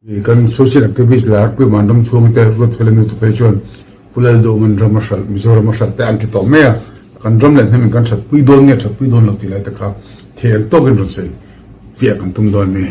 Kan social activist lar Pu Vanram chhungte Ruatfela nu te phei chuan Pu Lalduhman ram a hralh, Mizoram a hralh te an ti tawh mai a, kan ram leh hnem in kan thatpui dawn nge thatpui dawn lo tih lai te kha thei ang tawkin rawn sawi fiah kan tum dawn mi.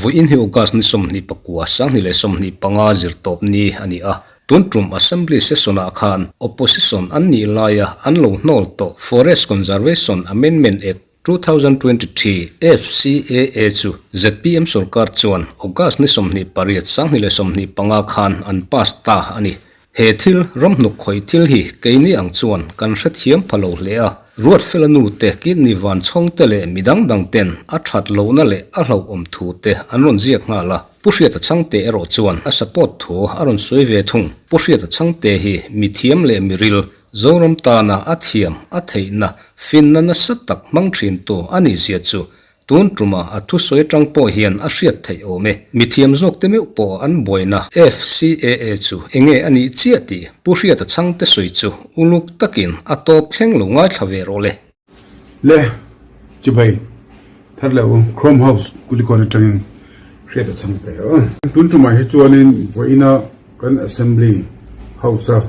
Vawiin hi August ni 29, 2025 zirtawp ni a ni a, tun tum Assembly Session-ah khan Opposition an nih laia an lo hnawl tawh Forest Conservation Amendment Act 2023, FCAA, chu zpm sorkar chuan August ni 28, 2025 khan an pass ta a ni. He thil ramhnuk khawih thil hi keini ang chuan kan hrethiam pha lo hle a, Ruatfela nu te kidney van chhawng te leh midang dang ten a that lohna leh a hlauhawm thu te an rawn ziak nghal a, Pu Hriata Chhangte erawh chuan a support thu a rawn sawi ve thung. Pu Hriata Chhangte hi mithiam leh miril, Zoram tana a thiam, a theihna, finna nasa tak hmang thintu a nih zia chu Tun tuma a thusawi atang pawh hian a hriat theih awm e. Mithiam zawk te meuh pawh an buaina FCAA chu enge a nih chiah tih Pu Hriata Chhangte sawi chu uluk takin a tawp thleng lo ngaithla ve rawh le. Le chibai thar leh u Chrome House Kulikawn atangin Hriata Chhangte aw. Tun tumah hi chuanin vawiina kan Assembly House a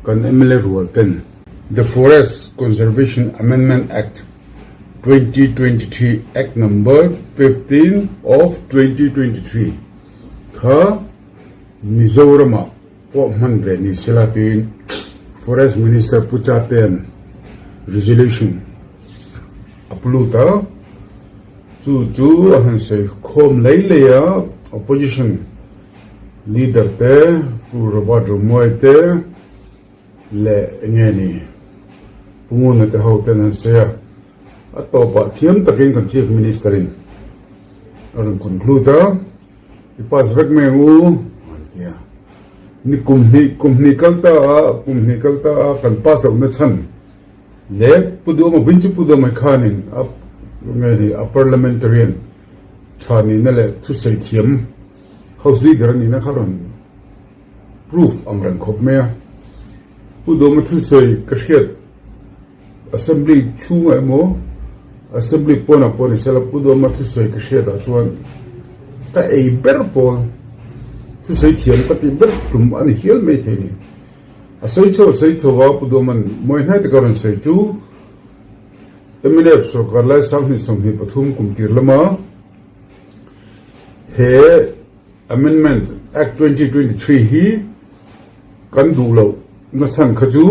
kan mla rual ten The Forest Conservation Amendment Act, 2023 Act Number 15 of 2023 kha Mizoramah pawh hman ve ni sela tiin Forest Minister Pu Chatea'n resolution a plut a, chu chu a han sawi khawm lei lei a, opposition leader te Pu Robert Romuai te, leh enge ni Pu Nguna te ho ten an sawi a, a tawpah thiam takin kan Chief Minister in a rawn conclude a, i pass vek mai ang u an ti a, ni kum hnih kum hnih kal ta a kum hnih kal ta a kan pass lohna chhan leh Pu Duhawma vin chu Pu Duhawma khanin a enge ni a parliamentarian tha nihna leh thusawi thiam House Leader a nihna kha rawn Proof ang reng khawp mai a. Pu Dawma thusawi ka hriat Assembly chhungah emaw Assembly pawnah pawh ni sela Pu Dawma thusawi ka hriatah chuan ka ei ber pawl thusawi thiam ka tih ber tum a ni hial mai thei ni. A sawi chho a sawi chho a Pu Dawma'n mawi hnai taka rawn sawi chu mnf sorkar lai 2023 kum tir lama he Amendment Act 2023 hi kan duh loh na chhan kha chu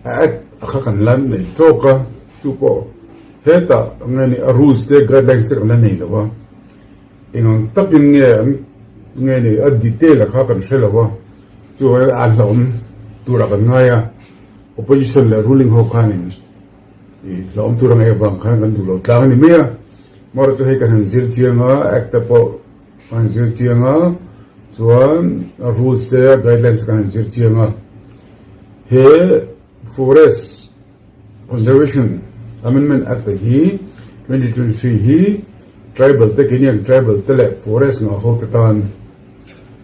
a act a kha kan la nei tawk a, chu pawh hetah nge ni a rules te guidelines te kan la nei lo a, eng ang takin nge an nge ni a detail a kha kan hre lo a, chu a hlauhawm turah kan ngai a, opposition leh ruling ho khanin hlauhawm tur a ngaih avang khan kan duh lo tlang a ni mai a. Mawra chu hei kan han zir chiang a, act te pawh kan han zir chiang a, chuan a rules te a guidelines te kan han zir chiang a. He Forest Conservation Amendment Act hi 2023 hi tribal te keini ang tribal te leh forest ngah ho te tan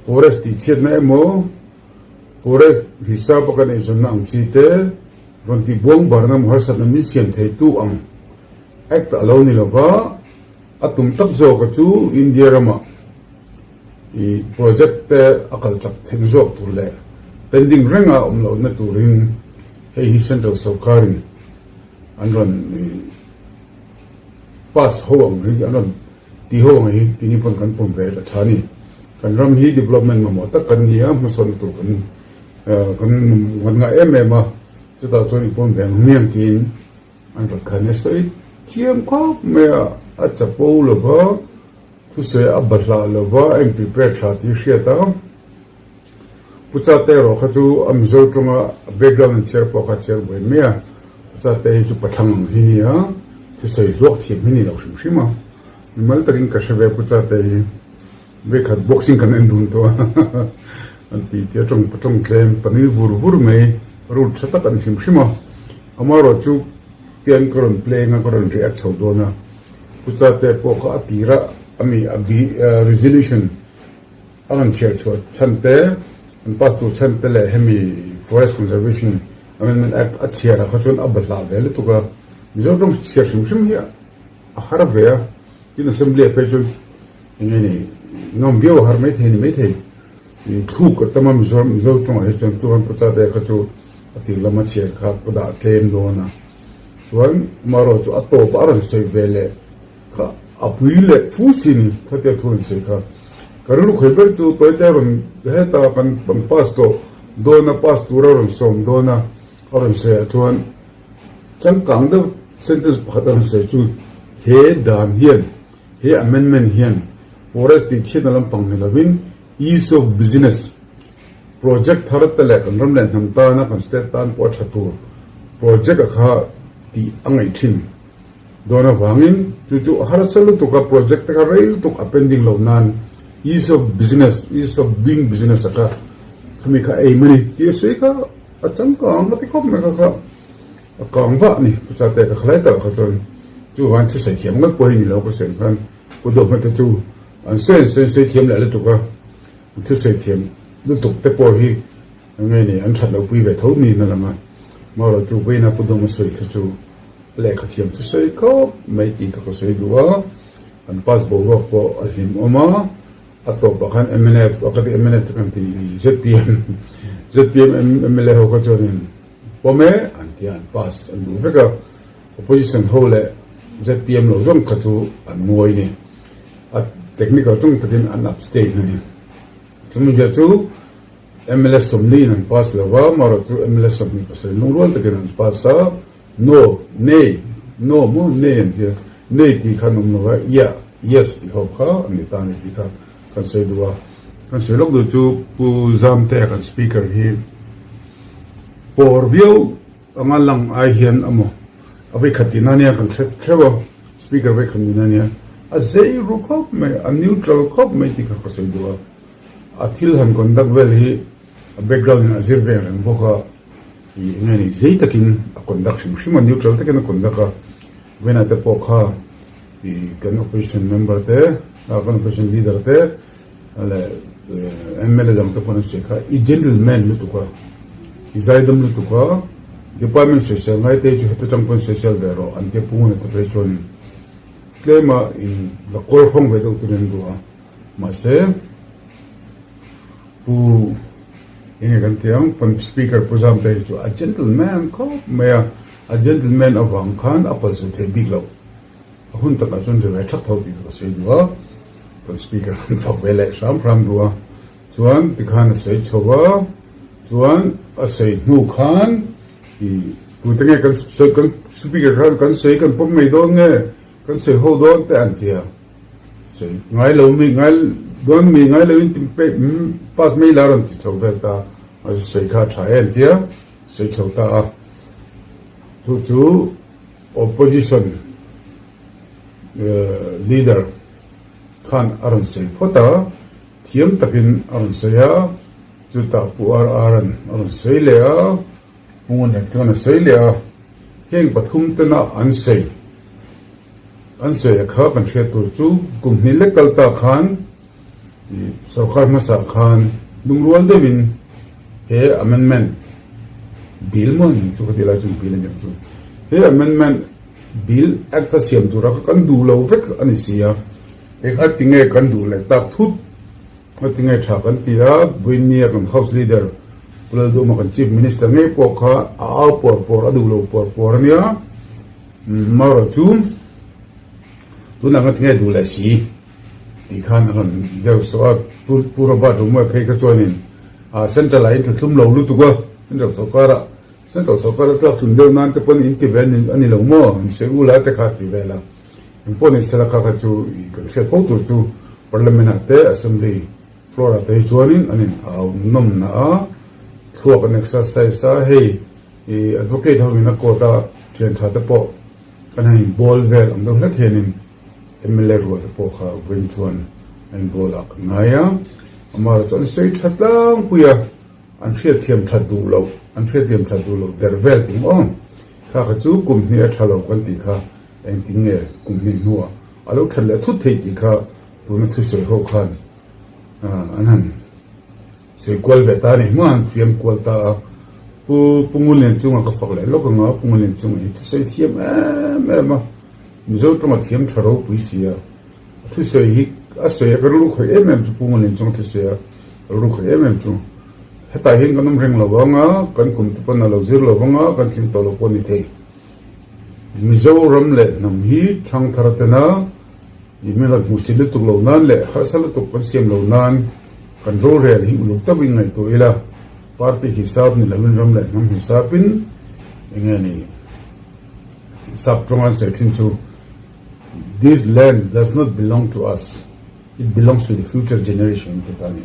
forest tih chhiatna emaw forest hisap a kan eizawnna ang chi te rawn tih buang barna emaw harsatna min siam theitu ang Act a lo ni lova, a tum tak zawka chu India rama i project te a kal chak thleng zawk tur leh pending renga awm lohna turin hei hi Central sorkarin an rawn i pass ho ang hi an rawn ti ho ang hi tini pawn kan pawm ve a tha a ni. Kan ram hi development mamawh tak kan ni a, hmasawnna tur kan kan kan ngah em em a, chutah chuan i pawm ve ang hmiang tiin An rawn khan a sawi thiam khawp mai a, a chapo lo va, thusawi a bahlah lo va, a in prepare tha tih hriat a. Pu Chate erawh kha chu a Mizo tawnga a background an chhiar pawh kha a chhiar buai mai a, Pu Chate hi chu pathlang ang hi ni a, thusawi hluak thiam hi ni lo hrim hrim a. Mimal takin ka hre ve Pu Chate hi vekhat boxing kan en dun tawh a an ti tia tawng tawng tlem panui vur vur mai rule tha tak a ni hrim hrim a. Amaherawh chu tiang ka rawn play anga ka rawn react chho dawn a, Pu Chate pawh kha a tir a ami a bi resolution a rawn chhiar chhuah chhan te, an pass tur chhan te leh hemi Forest Conservation Amendment Act a chhiarah kha chuan a bahlah ve lutuk a, Mizo tawng chhiar hrim hrim hi a har ve a, tin Assembly ah phei chuan eng nge ni ngam viau a har maithei a ni maithei. Thluk a tam a Mizo Mizo tawngah hi chuan chuan Puchate kha chu a tir lama chhiar kha ka dah tlem dawn a, chuan amaherawhchu a tawpah a rawn sawi ve leh. Kha a pui leh fu si ni khatia thu an sawi kha. Ka rilru khawi ber chu tawite a rawn heta kan kan pass tawh dawn a, pass tura rawn sawm dawn a, a rawn sawi ah chuan changkang deuh sentence pakhat a rawn sawi chu he dan hian he amendment hian forest tih chhiatna lampang ni lovin ease of business project thar te leh kan ram leh hnam tana kan state tan pawh a tha tur project a kha tih a ngaih thin. Dawn avangin chu chu a harsa lutuk a, project te kha rei lutuk a pending loh nan ease of business, ease of doing business a kha khami kha ei mani tih a sawi kha a changkang a ti khawp mai kha kha a kang vah a ni. Pu Chate ka khalai tak kha chuan chuvang chu sawi thiam ngawt pawh hi ni lo ka sawi ang khan Pu Dawhma te chu an sawi an sawi an sawi thiam leh lutuk a, an thusawi thiam lutuk te pawh hi eng nge ni an that lo pui ve tho niin a lang a, marawh chu vawiina Pu Dawhma sawi kha chu Lehkha thiam chu sawi khawp mai tih kha ka sawi duh a, an pass boruak pawh a hlim awm a, a tawpah khan mnf a ka ti mnf te kan ti zpm zpm mla ho kha chuanin pawm e an ti a, an pass an duh vek a, opposition ho leh zpm lo zawng kha chu an ngawi ni, a technical tawng takin an abstain a ni. Chumi zia chu mla 40 in an pass lo va, amaherawhchu mla 27 lungrual takin an pass a, No, Nay, No maw Nay an ti a, Nay tih kha an awm lo va, Yeah, Yes tih ho kha an ni ta a ni tih kha kan sawi duh a. Kan sawi lawk duh chu Pu Zamtea kan Speaker hi pawr viau anga lang ai hian amaw a veikhat tihna ania kan hre theuh a, Speaker veikhat nihna ania, a zei ru khawp mai, a neutral khawp mai tih kha ka sawi duh a. A thil han conduct vel hi a background in a zir ve reng bawk a. Ih eng nge ni zei takin a conduct hrim hrim a, neutral takin a conduct a, Vena te pawh kha ih kan opposition member te ah kan opposition leader te leh mla dang te pawh an sawi kha i gentleman lutuk a, i zaidam lutuk a, department sawisel ngai te chu heta tang pawn sawisel ve rawh an tia punguna te phei chuanin tlema in la kawl hrawng ve deuh turin an duh a, mahse. Pu enge kan ti ang kan speaker Pu Zamte hi chu a gentleman khawp mai a, a gentleman avang khan a palzut theih bik loh. A hun takah chuan ri ve thak tho tih kha ka sawi duh a, kan speaker kan fak ve leh hram hram duh a. Chuan tikhan a sawi chho va, chuan a sawi hnu khan ih tute nge kan sawi kan speaker khan kan sawi kan pawm mai dawn nge kan sawi ho dawn te an ti a. Sawi ngai lo mi ngai dawn mi ngai lo in ti pe pass mai la rawn ti chho vel ta a sawi kha a tha em tia sawi chho ta a chu chu opposition leader khan a rawn sawi phawt a thiam takin a rawn sawi a chutah pu RR an a rawn sawi leh a Pu Ngawnek chuan a sawi leh a heng pathum tena an sawi. An sawi a kha kan hriat tur chu kum hnih lek kal ta khan sorkar hmasa khan lungrual deuhin he amendment bill maw chu ka tih lai chuan bill a niang chu he amendment bill act a siam tura kha kan duh lo vek a ni si a eng a tinge kan duh leh tak thut a tinge tha kan ti a Vawinia kan house leader Pu Lalduhma kan chief minister ngei pawh kha a au puar puar a duh lo puar puar a nia. Marawh chu tunah nga tinge duh leh si tih khan a rawn deuh sawh a, Pu Robert Romawia phei kha chuanin Central ah in thlum lo lutuk a, Central sawrkar ah Central sawrkar a tlak tlum deuh nan te pawn in ti ve a ni lo maw, in sawi ula te kha ti vel a, engpawh ni sela kha kha chu kan hriat fo tur chu Parliament ah te Assembly floor ah te hi chuanin an in au nawm na a, thluak an exercise a hei. I advocate ho in a court a thian tha te pawh kan han in bawl vel ang deuh hlek hian in mla rual te pawh kha vawiin chuan a in bawl ah kan ngai a, amaherawh chu an sawi tha tlangpui a, an hriatthiam that duh loh an hriatthiam that duh loh der vel ting maw kha kha chu kum hnih a tha lo kan tih kha engtin nge kum hnih hnuah a lo that leh thut thei tih kha tuna thusawi ho khan an han. Sawi kual ve ta a ni hma an fiam kual ta a. Pu Pu Ngunlianchunga ka fak leh lawk ang a, Pu Ngunlianchunga hi thusawi thiam em em a, Mizo tawnga thiam tha ropui si a, a thusawi hi a sawi a ka rilru khawih em em chu Pu Ngunlianchunga thusawi a ka rilru khawih em em chu hetah hian kan awm reng lo ang a, kan kum te pawn a lo zir lo vang a, kan tling tawh lo pawh a ni thei. Mizoram leh hnam hi thangthar tena I min rawn hmuhsit lutuk lo nan leh harsa lutuk kan siam lo nan kan rorel hi uluk takin ngaihtuah ila, party hisap ni loin ram leh hnam hisapin enge ni sap tawng an sawi thin chu This land does not belong to us, it belongs to the future generation an ti ta a ni.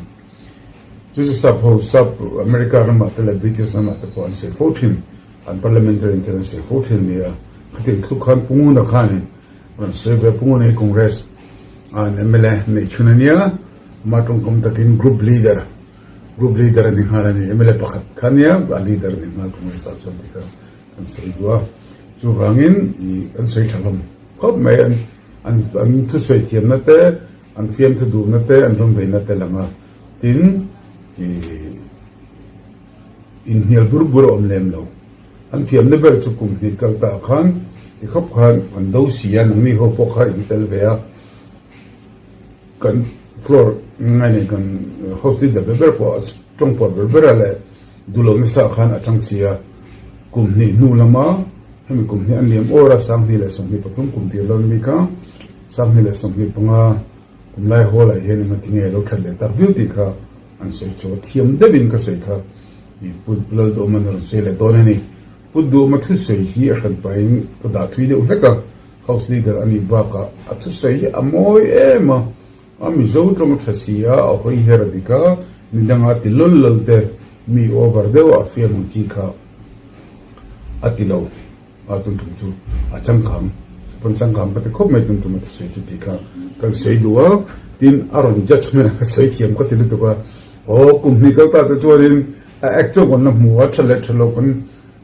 Chu chu sap ho, sap America ramah te leh British ramah te pawh an sawi fo thin, an parliamentarian ten an sawi fo thin a ni a, khatiang thluk khan Pu Nguna khanin Rawn sawi ve pung a ni Congress an mla neih chhun a nia, ama tawngkam takin group leader, group leader a ni nghal a ni, mla pakhat kha a nia, a leader a ni nghal Congress ah chuan tih kha kan sawi duh a, chuvangin ih an sawi tha hlawm khawp mai, an an an thusawi thiamna te, an fiamthu duhna te, an rawn veina te lang a, tin ih inhnial bur bur a awm lem lo. An thiamna ber chu kum hnih kal ta khan ti khawp khan an do si a, nangni ho pawh kha in tel ve a, kan floor ngai nei kan house leader ber ber pawh a tawng pawh ber ber a leh duhlo nasa khan a tang si a, kum hnih hnu lama hemi kum hnih an liam awr a, 2023 kum tir lo mi kha 2025 kum lai hawl ah hian engati nge lo that leh tak viau tih kha an sawi chhuak a, thiam deuhin ka sawi kha. Pu Lalduhawma rawn sawi leh dawn a ni. Pu Duhawma thusawi hi a hran pahin ka dah thui deuh hlek a, House Leader a nih bakah a thusawi hi a mawi em a, a Mizo tawng a tha si a, a hawi her a dik a, midanga ti lawl lawl te mi over deuh a fiam ang chi kha a ti lo. A tun tum chu a changkang pawn changkang ka ti khawp mai tun tum a thusawi chu tih kha kan sawi duh a, tin a rawn judgement a ka sawi thiam ka ti lutuk a, aw kum hnih kal ta te chuanin a act chauh kan la hmu a, tha leh tha lo kan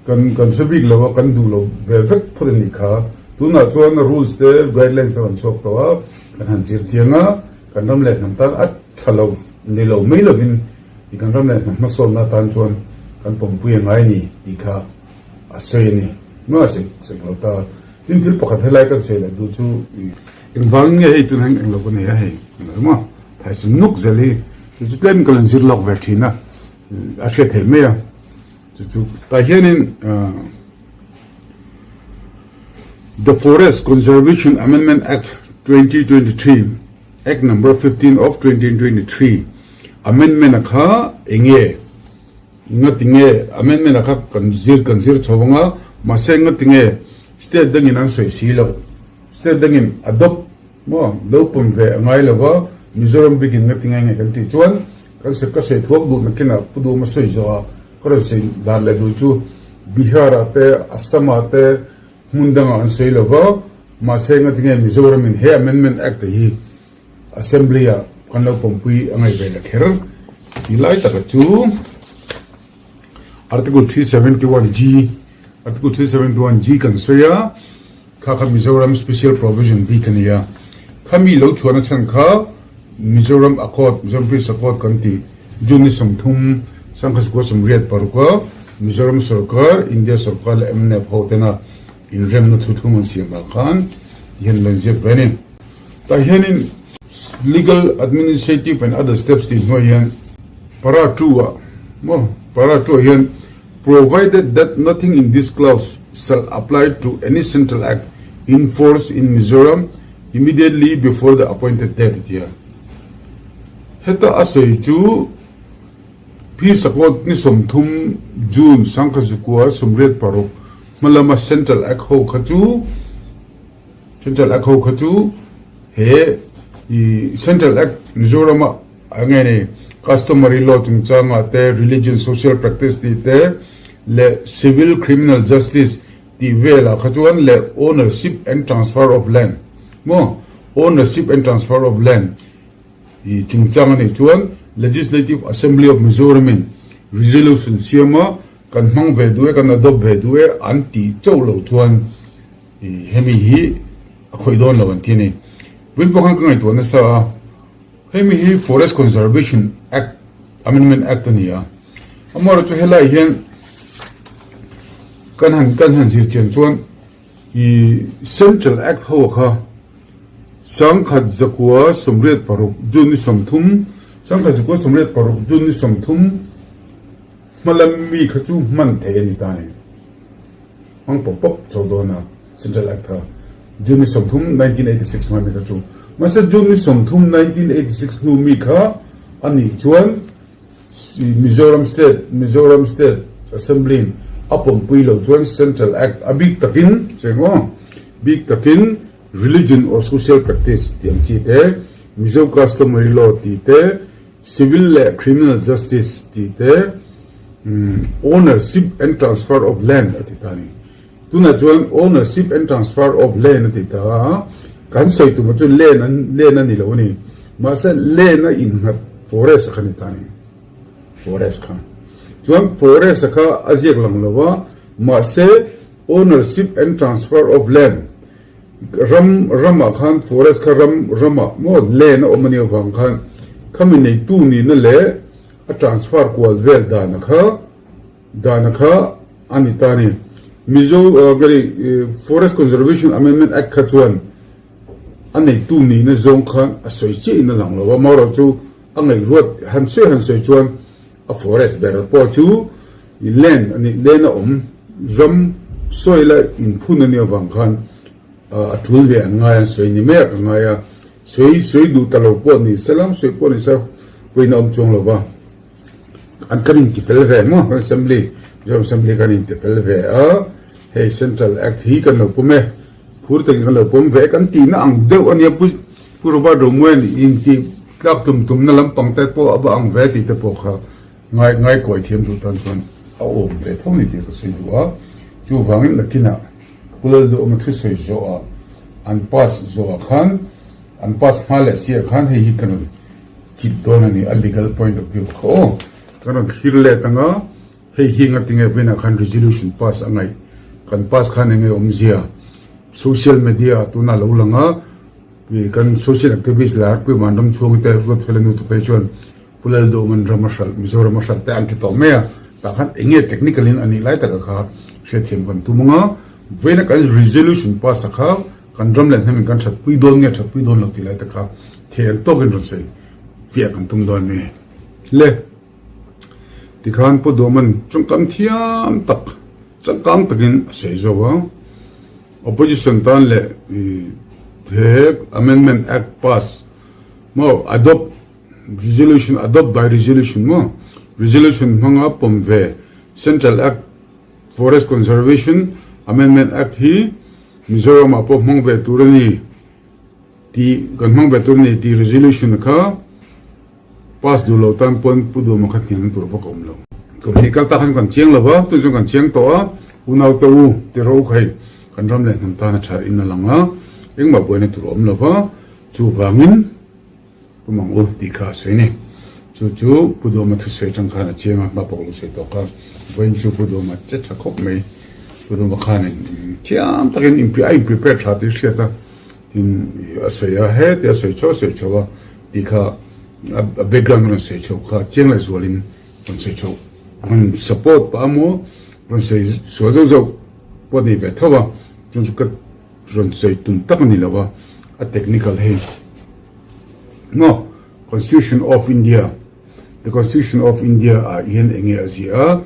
kan kan hre bik lo a, kan duh lo ve vek phawt a nih kha, tunah chuan rules te guidelines te rawn chhuak tawh a, kan han zir chiang a, kan ram leh hnam tan a tha lo ni lo mai lovin i kan ram leh hnam hmasawnna atan chuan kan pawmpui a ngai a ni tih kha. A sawi a ni. Nua sawi sawi lo ta. Tin thil pakhat helai kan sawi leh duh chu i. Engvangin nge hei tunah hian englo ka nei a hei englo maw thaisam nuk zel hi chu chu tlem ka lo zir lawk ve thin a a hriat theih mai a chu chu tah hianin The Forest Conservation Amendment Act 2023 Act Number 15 of 2023 Amendment a kha enge Ngati nge amendment a kha kan zir kan zir chho ang a, mahse ngati nge state dangin an sawi si lo, state dangin adopt maw lo pawm ve a ngai lo va, Mizoram bikin ngati nge nge kan tih chuan kan sawi ka sawi thuak duh nakinah Pu Duhma sawi zawh a ka rawn sawi dan leh duh chu Bihar ah te Assam ah te hmun dangah an sawi lo va, mahse ngati nge Mizoram in he amendment act hi Assembly ah kan lo pawmpui a ngaih ve la kher ti lai taka chu Article 371 G Article 371 G kan sawi a kha kha Mizoram Special Provision bik a ni a khami lo chhuahna chhan kha Mizoram Accord Mizoram Peace Accord kan tih June ni 30 1986 a Mizoram sorkar India sorkar leh MNF ho tena inremna thuthlung an siam ah khan ti hian lo inziak ve a ni. Tah hianin Legal, Administrative and Other Steps tih hnuai hian para 2 ah maw para 2 ah hian Provided that nothing in this clause shall apply to any Central Act in force in Mizoram immediately before the appointed date a ti a. Heta a sawi chu Phi Sakawt ni 30 June 1986 hma lama Central Act ho kha chu Central Act ho kha chu he i Central Act Mizoram ah a nge ni Customary Law chungchang ah te Religion Social Practice tih te leh Civil Criminal Justice tih vel ah kha chuan leh Ownership and Transfer of Land maw Ownership and Transfer of Land i chungchang a nih chuan Legislative Assembly of Mizoram in Resolution siam a kan hmang ve duh e kan adopt ve duh e an tih chauh loh chuan I hemi hi a khawih dawn lo an ti a ni. Vawiin pawh khan ka ngaihtuah nasa a, hemi hi Forest Conservation Act Amendment Act a ni a, amaherawhchu helai hian. Kan han kan han zir chian chuan i Central Act ho kha 1986 June ni 30 1986 June ni 30 hmalam mi kha chu hman theih a ni ta ni. Hmang pawp pawp chho dawn a Central Act kha June ni 30 1986 hma mi kha chu. Mahse June ni 30 1986 hnu mi kha a nih chuan Mizoram State Mizoram State Assembly in a pawmpui loh chuan Central Act a bik takin cheng aw bik takin Religion or Social Practice tih ang chi te, Mizo Customary Law tih te, Civil leh Criminal Justice tih te, Ownership and Transfer of Land a ti ta a ni. Tunah chuan Ownership and Transfer of Land a ti ta a, kan sawi tumah chuan land an land a ni lo a ni. Mahse land a innghat forest a kha ni ta a ni. Forest kha. Chuan forest a kha a ziak lang lo a, mahse Ownership and Transfer of Land ram ramah khan forest kha ram ramah maw land a awm a nih avang khan khami neitu nihna leh a transfer kual vel dan a kha Dana kha a ni ta a ni. Mizo Forest Conservation Amendment Act kha chuan a neitu nihna zawng khan a sawi chiah in a lang lo a, amaherawh chu a ngaihruat han sawi han sawi chuan a forest ber pawh chu land a nih, land a awm ram soil a inphun a nih avang khan a tul leh an ngai a, an sawi ni mai a ka ngai a, sawi sawi duh ta lo pawh ni se lam sawi pawh ni se pawhin a awm chuang lo va. An kan inti fel ve maw kan assembly Mizoram assembly kan inti fel ve a hei central act hi kan lo pawm e phur takin kan lo pawm ve kan tihna ang deuh ania pu pu Robert Romuan inti tlak tum tumna lampang te pawh a va ang ve tih te pawh kha ngai ngai kawi thiam duh tan chuan a awm ve tho ni tih ka sawi duh a chuvangin nakinah Pu Lalduhawma thusawi zawhah an pass zawhah khan an pass hma leh siah khan hei hi ka rawn Chip dawn a ni, a legal point of view kha aw. Kan rawn thlir let ang a, hei hi ngatinge vawiinah khan resolution pass a ngaih, kan pass khan enge awmzia, social media ah tunah lo lang a, kan social activist lar Pu Vanram Chhunga te Ruatfela nu te phei chuan Pu Lalduhman ram a hralh, Mizoram a hralh te an ti tawh mai a, tah khan enge technical in a nih lai taka kha hriatthiam kan tum ang a, vawiina kan resolution pass a kha Kan ram leh hnamin kan thatpui dawn nge thatpui dawn lo tih lai te kha thei ang tawkin rawn sawi fiah kan tum dawn mi le. Tikhan Pu Duhman changkang thiam tak changkang takin a sawi zawk a, Opposition tan leh he Amendment Act pass maw adopt resolution adopt by resolution maw resolution hmanga pawm ve Central Act Forest Conservation Amendment Act hi Mizoramah pawh hmang ve tur a ni tih kan hmang ve tur a ni tih resolution kha pass duh lo tan pawn Pu Duhma kha hniamna tur vak a awm lo. Kum hnih kal tak khan kan chiang lo va, tun chuan kan chiang tawh a, unaute u ti rawh u kha hei kan ram leh hnam tan a tha in a lang a, engmah buaina tur a awm lo va, chuvangin Pu Mang U tih kha a sawi a ni. Chu chu Pu Duhma thusawi atang khan a chiang a, hma pawh ka lo sawi tawh kha. Vawiin chu Pu Duhma che tha khawp mai. Pu Duhma khanin thiam takin a in prepare tha tih hriat a, tin a sawi a, heti a sawi chho a sawi chho a tih kha a background a rawn sawi chho kha chiang leh zualin rawn sawi chho. Rawn support pah a maw, rawn sawi sual zauh zauh pawh a ni ve tho a, chuan chu ka rawn sawi tum tak a ni lo a, a technical hei. Maw? Constitution of India, The Constitution of India ah hian enge a ziah a,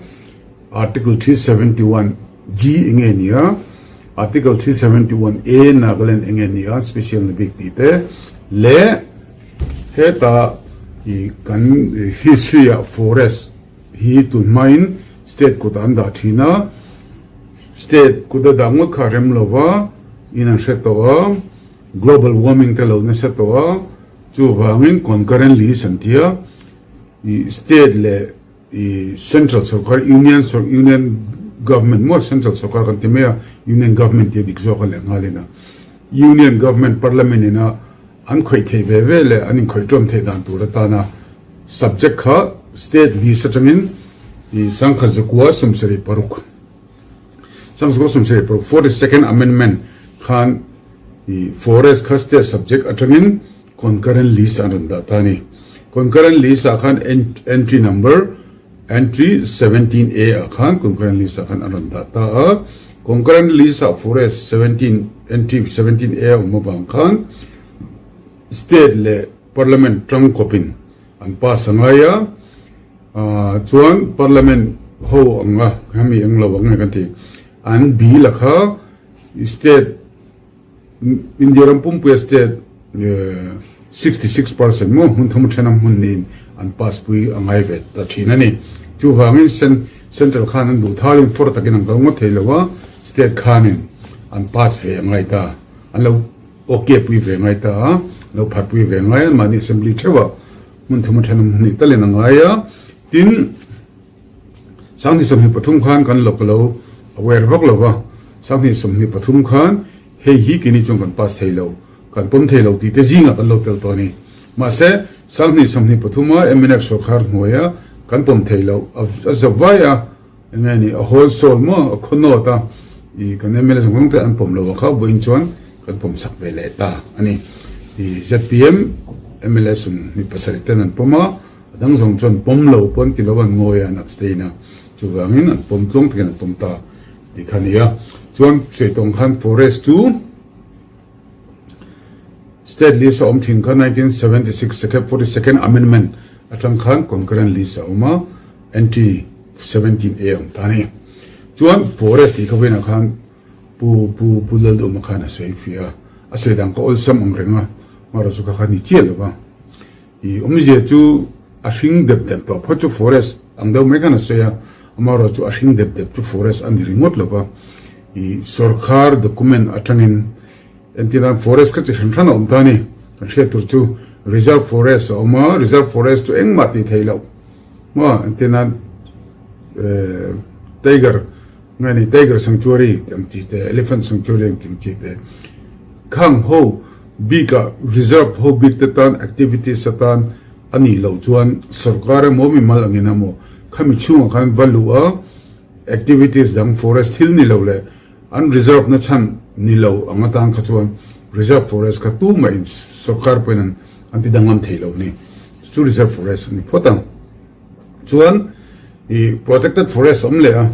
Article 371 G enge ni a, Article 371 A Nagaland enge ni a, special na bik tih te leh heta i kan history ah forest hi tun hmain state kutah an dah thin a, state kut a dah ngawt kha a rem lova in an hre tawh a. Global warming te lo nasa tawh a, chuvangin concurrent list an ti a, ih state leh ih central sorkar union union government maw central sorkar kan ti mai a, union government tih a dik zawk a leh nghalin a, union government parliament ina an khawih theih ve ve leh an inkhawih ṭawm theih dan tur atana subject kha state list atangin ih 1976 1976 42nd amendment khan i forest kha state subject atangin concurrent list an rawn dah ta a ni. Concurrent list ah khan entry number. Entry 17 A ah khan Concurrent List ah khan an rawn dah ta a. Concurrent List ah Forest 17 Entry 17 A a awm avang khan State leh Parliament tang kawpin an pass a ngai a. Chuan Parliament ho anga hemi eng lo ang nge kan ti an bill a kha State India ram pumpuia state 66 percent maw hmun thum thena hmun niin an pass pui a ngai ve ta thin a ni. Chuvangin Central khan an duh thalin for takin an kal ngawt thei lo a, state khanin an pass ve a ngai ta, an lo ok pui ve ngai ta a, lo phat pui ve ngai a, mahni assembly theuhah hmun thum thena hmun hnih talin a ngai a. Tin, 2023 khan kan lo ka lo aware vak lo va, 2023 khan hei hi keini chuan kan pass thei lo, kan pawm thei lo tih te zingah kan lo tel tawh a ni. Mahse, 2023 a mnf sawrkhar hnuaia kan pawm thei lo a za vai a, eng nge ni, a hawl sawl maw, a khaw nawt a, ih kan mla zawng zawng te an pawm lo a kha vawiin chuan kan pawm sak ve leh ta a ni. Ih zpm mla 27 ten an pawm a, A dang zawng chuan pawm lo pawh an ti lo a, an ngawi a, an abstain a, chuvangin an pawm tluang takin an pawm ta tih kha a ni a. Chuan Suaitawng khan forest chu state list a awm thin kha 1976 second 42nd amendment atang khan concurrent list a awm a, entry 17 A a awm ta a ni. Chuan forest tih kha vawiinah khan Pu Pu Pu Lalduma khan a sawi fiah a, a sawi dan kha awlsam ang reng a, amaherawhchu chu kha kha ni chiah lo va. I awmzia chu a hring dep dep tawh phawt chu forest ang deuh mai khan a sawi a, amaherawh chu a hring dep dep chu forest a ni ringawt lo va. I sorkar document atangin entir nan forest kha chi hran hran a awm ta a ni. Kan hriat tur chu reserve forest a awm a, reserve forest chu engmah tih theih loh maw entir nan tiger nge ni tiger sanctuary tih ang chi te, elephant sanctuary ang tih ang chi te khang ho Bikah reserve ho bik te tan activities atan a nih loh chuan sorkar emaw mimal angin emaw khami chhungah khan va luh a, activities dang forest thil ni lo leh an reserve na chhan ni lo ang atan kha chuan reserve forest kha tumah in sorkar pawhin an an ti danglam thei lo ni. Chu reserve forest a ni phawt ang. Chuan i protected forest a awm leh a,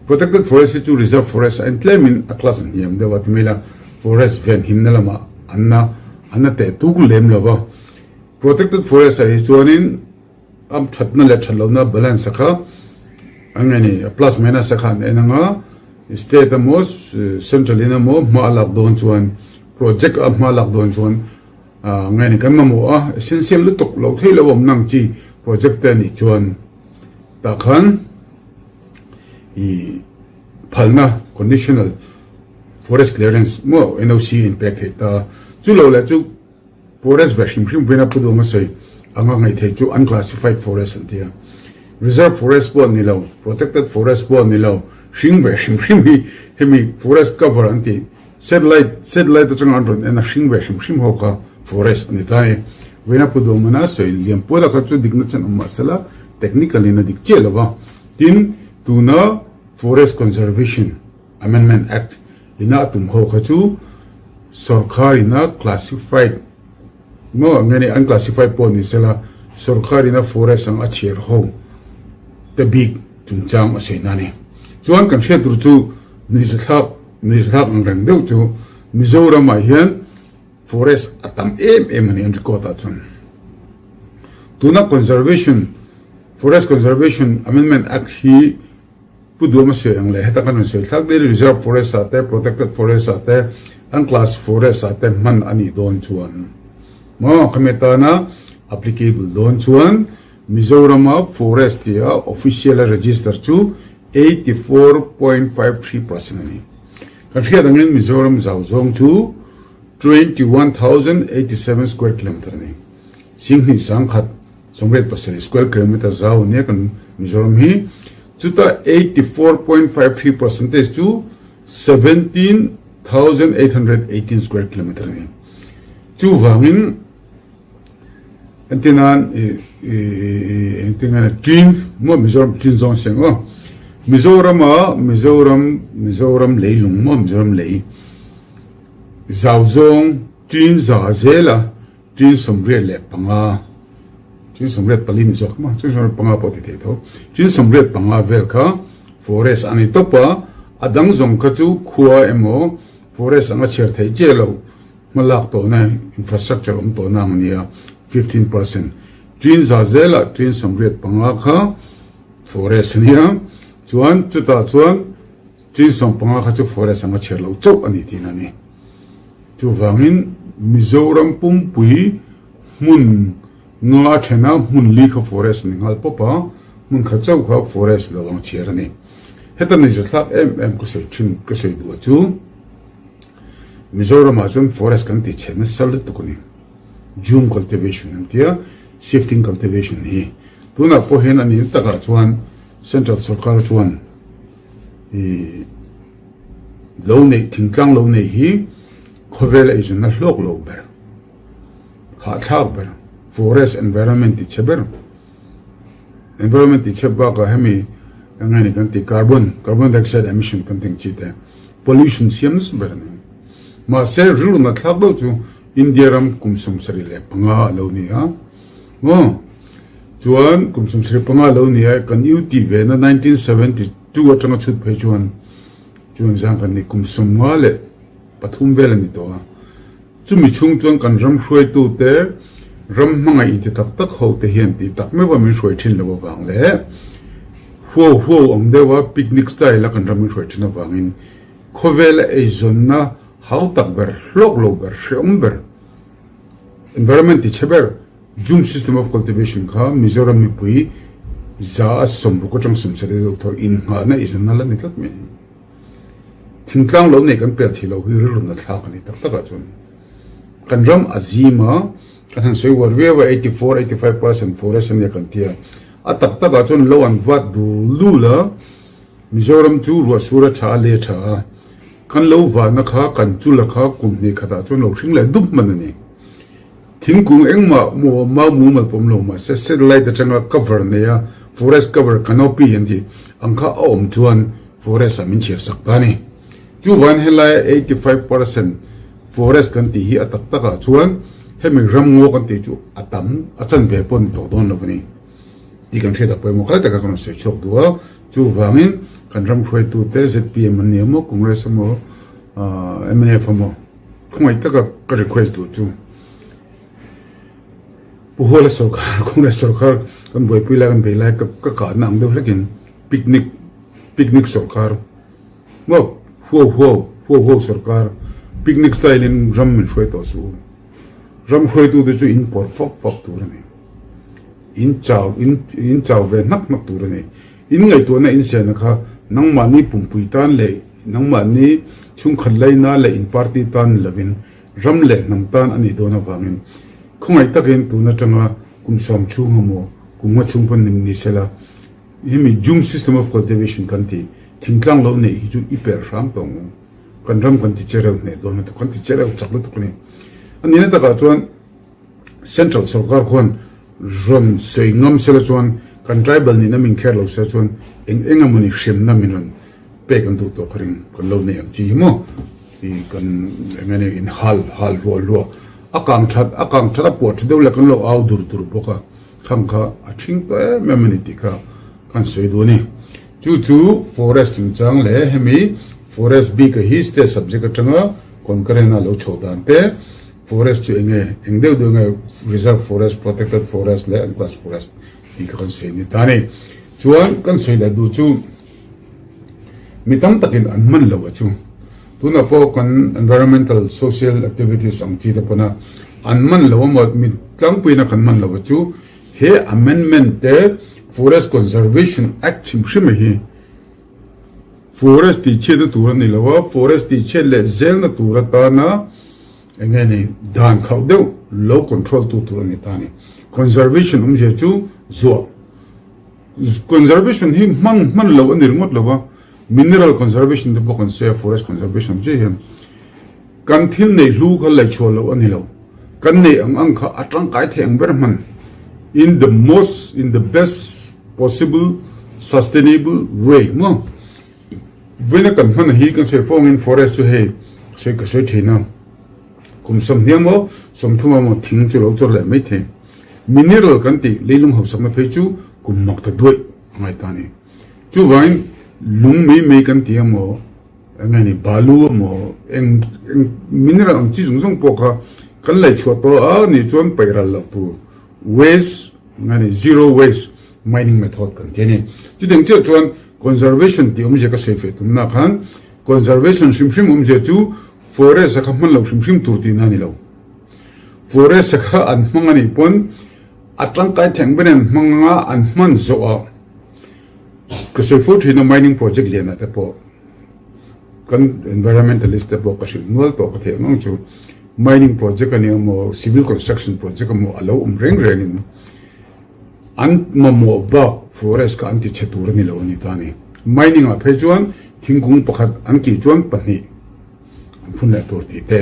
protected forest hi chu reserve forest a intlemin a class a hniam deuh a ti mai la, forest ven himna lamah an na an na teh tuk lem lo va. Protected forest ah hi chuanin a thatna leh that lohna balance a kha an nge ni a plus minus a kha an en anga state emaw central in emaw hma a lak dawn chuan project a hma a lak dawn chuan Nge ni kan mamawh a, essential lutuk lo thei lo awm nang chi project te anih chuan tah khan i phalna conditional forest clearance maw NOC in pek theih ta. Chu lo leh chu forest ve hrim hrim vena pu duang a sawi anga ngaih theih chu unclassified forest an ti a. Reserve forest pawh ni lo, protected forest pawh ni lo, hring ve hrim hrim hi hemi forest cover an tih Satellite, Satellite atanga an rawn en a hring ve hrim hrim ho kha forest a ni ta e. Vawiina Pu Duhmana sawi liam puala kha chu dikna chen awm mahsela technical in a dik chiah lo va. Tin, tuna Forest Conservation Amendment Act ina a tum ho kha chu sorkar ina classified maw nge ni unclassified pawh ni sela sorkar ina forest ang a chhiar ho te bik chungchang a sawi na a ni. Chuan kan hriat tur chu nuihzathlak Nuihzathlak ang reng deuh chu Mizoramah hian forest a tam em em a ni an record ah chuan. Tuna Conservation, Forest Conservation Amendment Act hi Pu Duama sawi ang leh heta kan rawn sawi thlak daily reserve forest ah te, protected forest ah te, unclass forest ah te hman a nih dawn chuan maw khami atana applicable dawn chuan Mizorama forest tia official a register chu 84.53 percent a ni. Kan hriat angin Mizoram zau zawng chu 21,087 square kilometre a ni. Singhnih 1087 square kilometre zau a nia kan Mizoram hi. Chuta 84.53 percentage chu 17,818 square kilometre a ni. Chuvangin Entirnan engtin Chin maw Mizoram Chin zawng seng aw Mizorama Mizoram Mizoram leilung maw Mizoram lei zau zawng Chin za zela Chin 85. Ching 84 ni zawk maw, ching 85 pawh ti thei tho. Ching 85 vel kha forest a ni tawp a, a dang zawng kha chu khua emaw forest anga chhiar theih chiah lo hmalak tawhna infrastructure awm tawhna ang a ni a, 15%. Chin za zelah chin 85 kha forest a nia, chuan chutah chuan chin 15 kha chu forest anga chhiar loh chauh a ni tihna a ni. Chuvangin Mizoram pumpui hmun nga a then a, hmun li kha forest ni nghal pawp a, hmun kha chauh kha forest lo ang chhiar a ni. Heta neizathlak em em ka sawi thin ka sawi duh chu Mizoramah chuan forest kan tih chhe nasa lutuk a ni. Jhum cultivation an tia, shifting cultivation hi. Tunah pawh hian a nih takah chuan Central sorkar chuan ih Lo neih, thingtlang lo neih hi khawvel eizawnna hlawk lo ber, hahthlak ber, forest environment ti chhe ber, environment ti chhe bakah hemi eng nge ni kan tih carbon, carbon dioxide emission kan tih ang chi te, pollution siam nasa ber a ni. Mahse rilru nat thlak deuh chu India ram kum 75 a lo ni a, maw? Chuan kum 75 a lo ni a, kan UT ve na 1972 atanga chhut phei chuan Chuan zang kan nih kum 53 vel a ni tawh a, chumi chhung chuan kan ram hruaitute ram hmangaih inti tak tak ho te hian tih tak meuh a min hruai thin loh avang leh huau huau ang deuh a picnic style a kan ram min hruai thin avangin khawvela eizawnna hau tak ber, hlawk lo ber, hrehawm ber, environment ti chhe ber, Jhum system of cultivation kha Mizoram mipui 60% atang 70 deuh thaw innghahna eizawnna la ni tlat mai a ni. Thingtlang lo nei kan pel thei lo hi rilru na thlak a ni tak takah chuan kan ram a zim a, kan han sawi uar viau a, 84, 85 percent forest a nia kan ti a, a tak takah chuan lo an vat dul dul a, Mizoram chu ruah sur a tha a, le tha a, kan lo vahna kha kan chula kha kum hnih khatah chuan lo hring leh dup hman a ni. Thingkung engmah maw mau mumal pawm lo mahse satellite atanga cover nei a forest cover canopy an tih ang kha a awm chuan forest ah min chhiar sak ta a ni. Chuvan helaia 85% forest kan tih hi a tak tak ah chuan hemi ramngaw kan tih chu a tam a chanve pawh ni tawh dawn lo a ni tih kan hriat a pawimawh khalai taka kan rawn sawi chhuak duh a. Chuvangin kan ram hruaitute zpm an ni emaw Congress emaw mnf emaw Khawngaih taka ka request duh chu Pu Huala sorkar, Congress sorkar kan buaipui lai kan bei lai ka ka kahna ang deuh hlekin picnic picnic sorkar maw huau huau huau huau sorkar picnic style in ram min hruai tawh suh u. Ram hruaitute chu in pawr fap fap tur a ni. In chau in in chau ve hnak hnak tur a ni. In ngaihtuahna in siana kha nangmahni pumpui tan leh nangmahni chhungkhat laina leh in party tan ni lovin ram leh hnam tan a nih dawn avangin khawngaih takin tun atanga kum sawm chhung emaw kum nga chhung pawn ni sela hemi jhum system of cultivation kan tih thingtlang lo neih hi chu i per hram tawh ang u. Kan ram kan ti chereu hneh dawn lutuk kan ti chereu chak lutuk a ni. A nihna takah chuan Central sorkar khuan rawn sawi ngam sela chuan kan tribal nihna min kher lo sela chuan eng eng emawni hremna min rawn pek an duh tawh ka ring kan lo nei ang chi hi maw i kan eng enge in hal hal hluah hluah a kang that a kang that a puah tha deuh leh kan lo au dur dur bawk a khang kha a thing tawh em em a ni tih kha kan sawi duh a ni chu chu forest chungchang leh hemi forest bik a hi state subject atanga concurrent a lo chhoh dan te. Forest chu enge, eng deuh deuh nge reserve forest, protected forest leh unclass forest tih kha kan sawi a ni ta a ni. Chuan kan sawi leh duh chu mi tam takin an hman lo a chu. Tunah pawh kan environmental social activities ang chi te pawna an hman lo emaw mi tlangpuiin a kan hman lo a chu he amendment te Forest Conservation Act hrim hrim a hi forest tihchhiatna tur a ni lo a, forest tihchhiat leh zelna tur atana Eng nge ni dan khauh deuh lo control tu tur a ni ta a ni. Conservation awmzia chu zuah. Conservation hi hmang hman lo a ni ringawt lo va, mineral conservation te pawh kan sawi a, forest conservation chiah hian kan thil neih hlu kha laihchhuah loh a ni lo. Kan neih ang ang kha a tangkai thei ang ber hman in the most, in the best possible sustainable way maw. Vawiina kan hman hi kan sawi fawngin forest chu hei sawi ka sawi thin a, kum 20 emaw 30 emaw thing chu lo chawr leh mai thei. Mineral kan tih leilung hausakna phei chu kum mak ta duaih a ngai ta a ni. Chuvangin lung mai mai kan ti emaw, eng nge ni balu emaw, eng eng mineral ang chi zawng zawng pawh kha kan laihchhuah tawh a nih chuan paih ral loh tur waste eng nge ni zero waste mining method kan ti a ni. Chutiang chiah chuan conservation tih awmzia ka sawi feh tumna khan conservation hrim hrim awmzia chu forest a kha hman loh hrim hrim tur tihna a ni lo. Forest a kha an hmang a nih pawn a tangkai theng ber an hmang anga an hman zawh ah ka sawi fo thin a mining project lian ah te pawh kan environmentalist te pawh ka hrilh nual tawh ka theih ang ang chu mining project a nia maw civil construction project emaw a lo awm reng reng in an mamawh bak forest kha an ti chhe tur a ni lo a ni ta a ni. Mining ah phei chuan thingkung pakhat an kih chuan pahnih. an phun leh tur tih te.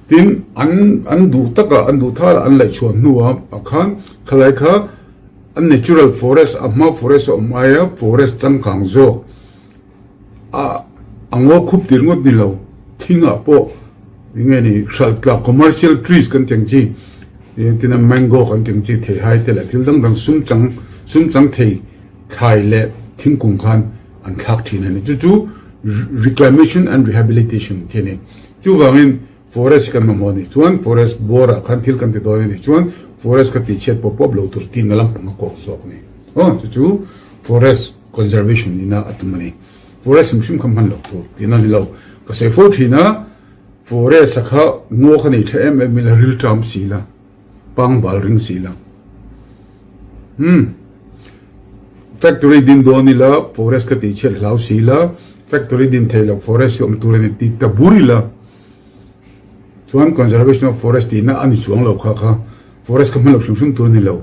Tin, an an duh taka an duh thar an laih chhuah hnuah ah khan khalai kha an natural forest a hma forest a awm aia forest changkang zawk a a ngaw khup tir ngawt ni lo thingah pawh eng nge ni hralh tlak commercial trees kan tih ang chi tina mango kan tih ang chi theihai te leh thil dang dang sum chang sum chang thei thlai leh thingkung khan an thlak thin a ni. Chu chu reclamation and rehabilitation tih a ni. Chuvangin forest kan mamawh anih chuan forest bawr ah khan thil kan ti dawn anih chuan forest kha tihchhiat pawp pawp lo tur tihna lampang a kawk zawk a ni. Aw chu chu forest conservation ina a tum a ni. Forest hrim hrim kha hman loh tur tihna a ni lo. Ka sawi fo thin a, forest a kha ngaw kha nei tha em em ila rilṭam si la. Pangbal ring si lo. Umm. Factory din dawn ila forest ka tih chhiat hlau si la, factory din thei lo forest hi awm tur a ni tih ta bur ila chuan conservation of forest tihna a ni chuang lo kha kha forest kha hman lo hrim hrim tur a ni lo.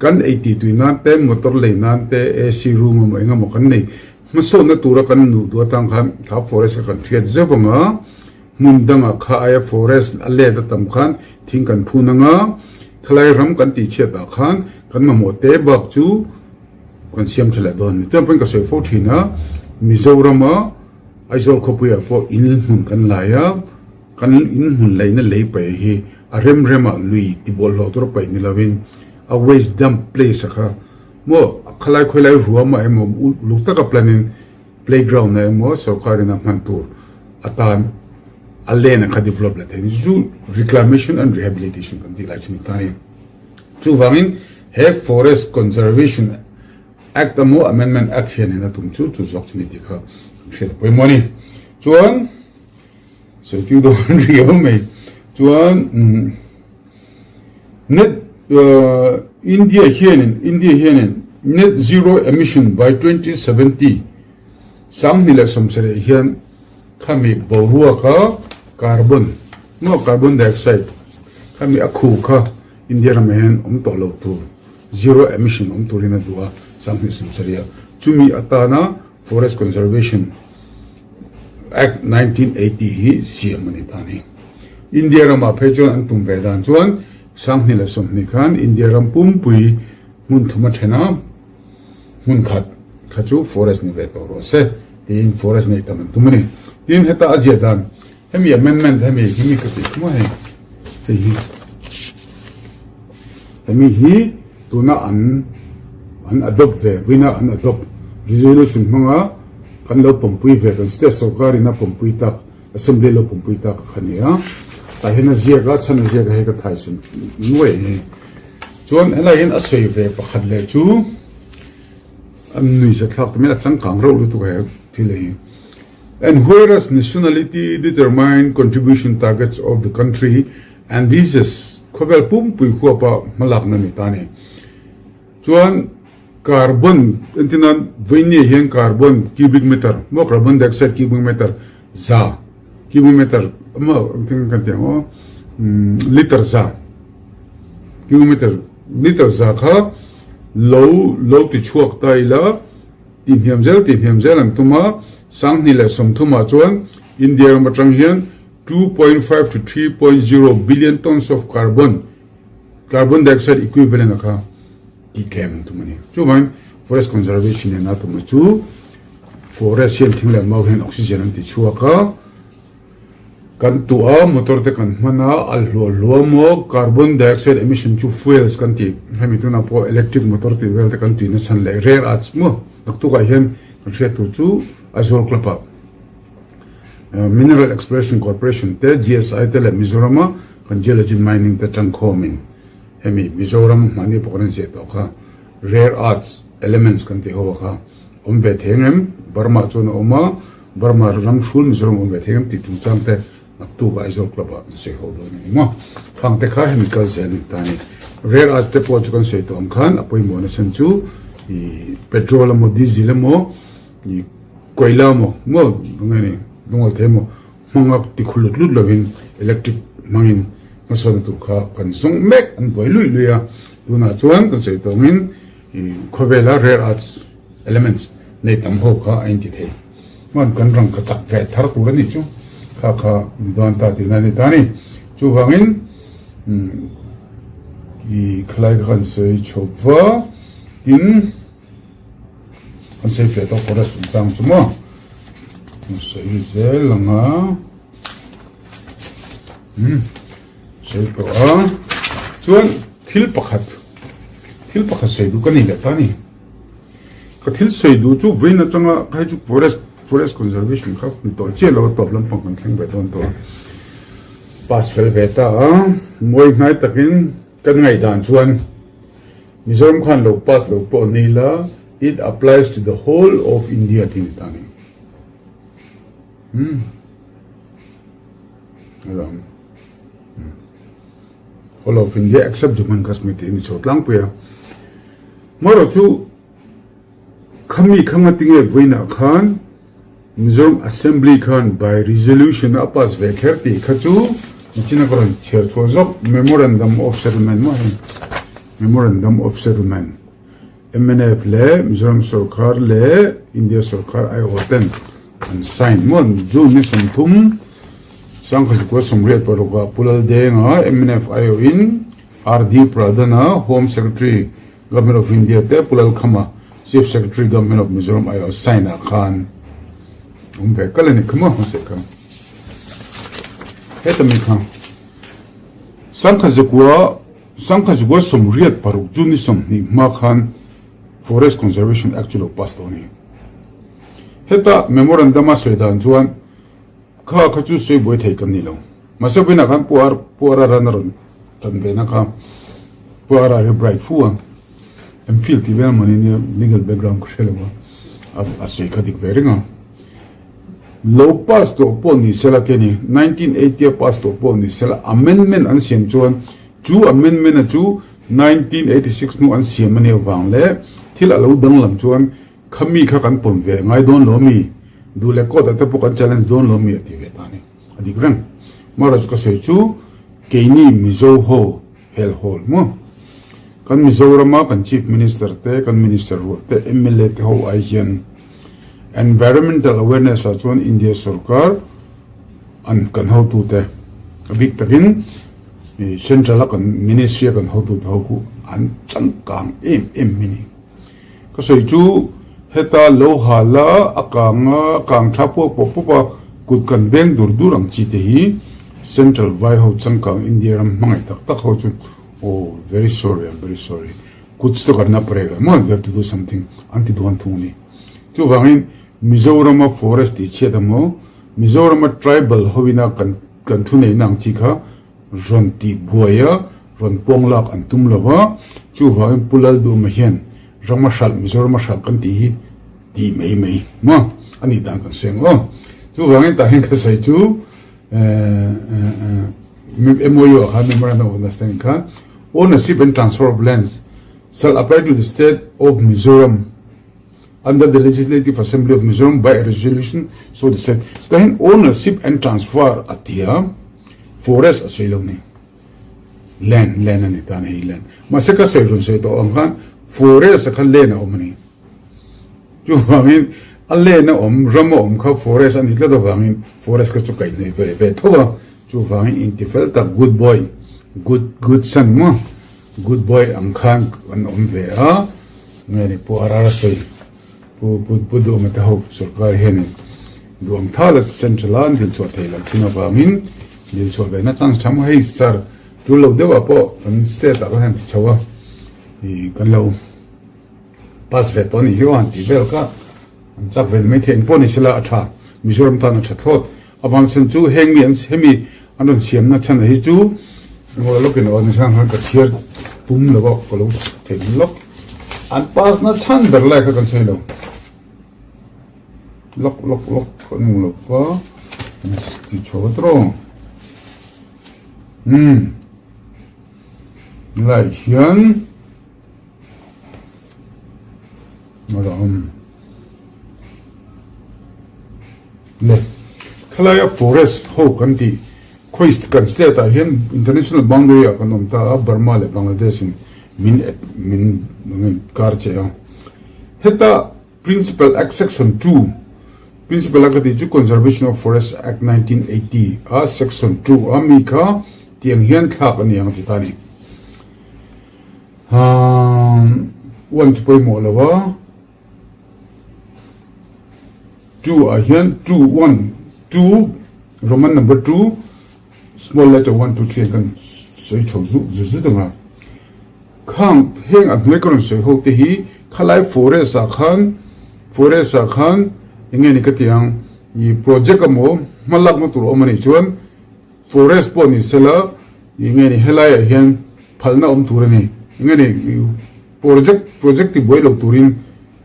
Kan ei tih tui nan te, motor lei nan te, AC room emaw eng emaw kan nei hmasawnna tura kan nuh duh atang khan kha forest kha kan hriat zeuh anga Hmun dangah kha aia forest a let a tam khan thing kan phun anga, khalai ram kan tihchhiat ah khan kan mamawh te bak chu kan siam tha leh dawn a ni. Tunah pawhin ka sawi fo thin a, Mizorama Aizawl khawpuiah pawh in hmun kan lai a, kan in hmun laihna lei paih hi a rem remah lui tibawlhhlawh tur a paih ni lovin a waste dump place a kha maw khalai khawilai ruamah emaw uluk taka plan in Playground na emaw sorkar in a hman tur atan a lane kha develop la thei chu reclamation and rehabilitation kan tih lai chu ni ta ni. Chuvangin he Forest Conservation Act emaw Amendment Act hian in a tum chu chu zawk chu ni tih kha kan hriat a pawimawh a ni. Chuan sawitu dawn riau mai chuan Net India hianin India hianin Net Zero Emission by 2070 2070 hian khami boruaka carbon maw carbon dioxide khami a khu kha India ramah hian awm tawh lo tur zero emission awm turin a duh a 2070 ah chumi atana Forest Conservation Act 1980 hi siam a ni ta a ni. India ramah phei chuan an tum ve dan chuan 2020 khan India ram pumpui hmun thum a then a, hmun khat kha chu forest ni ve tawh rawh se tiin forest neih tam an tum a ni. Tin heta a ziah dan hemi amendment hemi hemi ka tih thum a hei hei hi hemi hi tuna an an adopt ve vawiina an adopt resolution hmanga kan lo pawmpui ve kan state sorkar in a pawmpui tak assembly lo pawmpui tak kha ni a tah hian a ziak a chhan a ziak a hei ka thaisan nuai a ni chuan helai hian a sawi ve pakhat leh chu an nuisa thlak te mai a changkang reuh lutuk he thil hi and whereas nationality determine contribution targets of the country and this khawvel pumpui huapa hmalakna ni ta ni chuan carbon entina vawinia hian carbon cubic meter maw carbon dioxide cubic meter za cubic meter maw engtin kan tih ang aw liter za cubic meter liter za kha lo lo ti chhuak ta ila tih hniam zel tih hniam zel an tum a 2030 ah chuan India ram atang hian 2.5 to 3.0 billion tons of carbon carbon dioxide equivalent a kha tih tlem an tum a ni. Chuvangin forest conservation hian a tum a chu forest hian thing leh mau hian oxygen an ti chhuak a. Kan tuah a, motor te kan hman a, a hluah hluah maw, carbon dioxide emission chu fuels kan tih, hemi tunah pawh electric motor tih vel te kan tuina chhan leh rare earths maw, naktukah hian kan hriat tur chu Aizawl Club ah Mineral Exploration Corporation te, GSI te leh Mizoram a kan Geology Mining te tangkhawmin hemi Mizoram hmahni pawh kan rawn ziah tawh kha rare earths elements kan tih ho a kha awm ve thei ang em? Burma chuan a awm a. Burma ram hrul Mizoram awm ve thei em tih chungchang te naktuk ah Aizawl Club ah an sawi ho dawn a ni maw? Khang te kha hemi kal zel in ta a ni. Rare earths te pawh chu kan sawi tawh ang khan a pawimawh nasa chu ih petrol emaw diesel emaw ih koila emaw maw eng nge ni lungawl thei emaw hmanga ti khu lut lut lovin electric hmangin hmasawnna tur kha kan zawng mek an buai luih luih a. Tunah chuan kan sawi tawh angin ih khawvela rare earths Elements nei tam ho kha a inti thei. Hman kan rang ka chak ve thar tur a nih chu kha kha ni dawn ta tihna a ni ta a ni. Chuvangin i khalai kha kan sawi chho va, tin kan sawi fiah tawh forest chungchang chu maw kan sawi zel ang a. Sawi tawh a, chuan thil pakhat thil pakhat sawi duh ka nei leh ta a ni. Ka thil sawi duh chu vawiin atanga hei chu forest forest conservation kha ni tawh chiah lo a tawp lampang kan thleng ve dawn tawh a. Pass fel ve ta a, mawi hnai takin kan ngaihdan chuan Mizoram khan lo pass lo pawh ni la it applies to the whole of India tih a ni ta a ni. Umm. Alawm. Whole of India except Jammu and Kashmir tih a ni chho tlangpui a. Marawh chu khami khanga tinge vawiinah khan Mizoram Assembly khan by resolution a pass ve kher tih kha chu nichina ka rawn chhiar chhuah zawk Memorandum of Settlement maw hei Memorandum of Settlement mnf leh Mizoram sorkar leh India sorkar aiawh ten an sign maw June ni 30 Sangkhazukua 86 ah Pu Laldenga mnf aiawhin RD Pradhan-a Home Secretary Government of India te Pu Lalkhama Chief Secretary Government of Mizoram aiawh sign ah khan awm ve kal a ni kha maw hmasa kha heta mi kha Sangkhazukua Sangkhazukua 86 June ni 20 hma khan Forest Conservation Act chu lo pass tawh a ni. Heta memorandum a sawi dan chuan Kha kha chu sawi buai thei kan ni lo. Mahse vawiinah khan Pu Ar Pu Araran a rawn tan ve na kha Pu Ara hi bright fu a, MPhil tih vel mawni nia legal background ka hre lo a, a sawi kha dik ve reng a. Lo pass tawh pawh ni sela te ni, 1980 a pass tawh pawh ni sela amendment an siam chuan chu amendment a chu 1986 hnu an siam a nih avang leh thil a lo danglam chuan Kha mi kha kan pawn ve ngai dawn lo mi? Duh leh court ah te pawh kan challenge dawn lo mi? A ti ve ta a ni. A dik reng. Maharaj ka sawi chu keini Mizo ho hel hawl maw? Kan Mizorama kan Chief Minister te, kan Minister rual te, mla te ho ai hian environmental awareness ah chuan India sorkar an kan hotute a bik takin central a kan ministry a kan hotute ho khu an changkang em em mai a ni. Ka sawi chu heta lo hal a, a kang a, a kang tha puak pawp pawp a, kut kan veng dur dur ang chi te hi Central vai ho changkang India ram hmangaih tak tak ho chu oh very sorry I'm very sorry kuch to karna parega maw we have to do something an ti dawn thung a ni. Chuvangin Mizorama forest tih chhiat emaw Mizorama tribal hoina kan kan thuneihna ang chi kha rawn tih buai a, rawn pawng lak an tum lo va, chuvangin Pu Lalduhma hian ram a hralh, Mizoram a hralh kan tih hi tih mai mai maw a nih dan kan sawi ang aw. Chuvangin tah hian ka sawi chu MOU ah khan, Memorandum of Understanding khan, Ownership and Transfer of Lands shall apply to the State of Mizoram under the Legislative Assembly of Mizoram by a resolution so decided. Tah hian ownership and transfer a ti a, forest a sawi lo ni. Land, land a ni ta a ni hei land. Mahse ka sawi rawn sawi tawh ang khan forest a kha land a awm a ni. Chuvangin a land a awm, ram a awm kha forest a ni tlat avangin forest kha chu kaihhnawih ve ve tho a. Chuvangin intifel tak good boy, good, good son maw? Good boy ang khan an awm ve a, nge ni Pu RR a sawi, Pu Pu Pu Duhma te ho sorkar hianin. Duang thal a central a an dil chhuah theih loh thin avangin dil chhuah ve na chance tha maw hei sir tul lo deuh ah pawh kan state ah kan han ti chho a ih kan lo pass ve tawh a nih hi aw han tih vel kha an chak ve mai thei engpawh ni sela a tha Mizoram tan a tha thlawt avang chhan chu heng mi an hemi an rawn siam na chhan ah hi chu ngawi lawk in aw ni sang khan ka chhiar pum lo a ka lo theih lawk an pass na chhan ber lai kha kan sawi lo. Lawk lawk lawk ka nung lo va ti chho vat rawh umm lai hian a la awm le khalaia forest ho kan tih khawi kan state ah hian international boundary ah kan awm ta a Burma leh Bangladesh in min min kar che a heta. Principal Act Section 2, Principal Act a tih chu Conservation of Forest Act 1980 a Section 2 a mi kha tiang hian thlak a ni ang a ti ta a ni. One chu pawimawh lo a, two ah hian two one two Roman number two small letter one two three an kan sawi chho zut zut ang a. Khang heng a hnuai ka rawn sawi ho te hi khalai forest ah khan forest ah khan eng nge ni ka ti ang ih project emaw hma lakna tur a awm a nih chuan forest pawh ni sela ih nge ni helai ah hian phalna awm tur a ni eng nge ni project project ti buai lo turin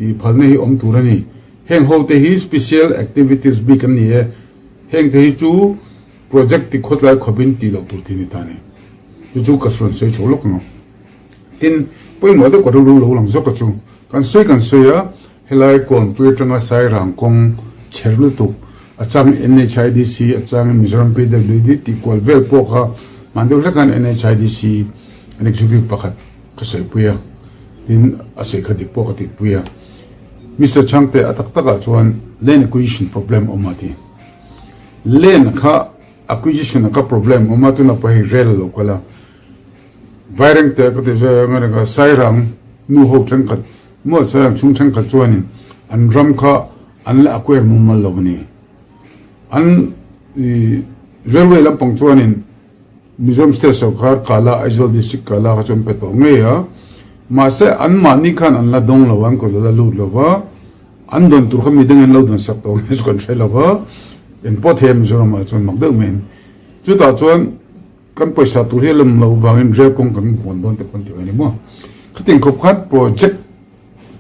ih phalna hi awm tur a ni heng ho te hi special activities bik an ni e heng te hi chu Project ti khawtlai khawpin tih loh tur tih ni ta ni. Chu chu ka rawn sawi chho lawk ang. Tin, pawimawh deuh ka rilru lo lang zawk a chu. Kan sawi kan sawi a, helai Kawnpui atanga Sairang kawng chher lutuk, a changin NHIDC, a changin Mizoram PWD tih kual vel pawh kha hman deuh hlek khan NHIDC an executive pakhat ka sawipui a, tin a sawi kha dik pawh ka tihpui a. Mister Chhangte a tak takah chuan land acquisition problem awm a ti. Land kha acquisition a kha problem awm a tunah pawh hei rel a lo kal a Vaireng te ka ti zui a nga Sairang nu ho thenkhat maw Sairang chhung thenkhat chuanin an ram kha an la acquire mumal lo a ni an ih railway lampang chuanin Mizoram state sorkar Kala Aizawl district Kala kha chu an pe tawh ngei a mahse anmahni khan an la dawng lo a an kut a la lut lo va. An dawn tur kha mi dangin lo dawn sak tawh nge chu kan hre lo va, eng pawh thei a Mizoram ah chuan mak deuh mai a ni. Chutah chuan kan pawisa tur hi a lawm loh vangin rel kawng kan buan dawn te pawh an ti mai a ni maw. Khatiang khawp khan project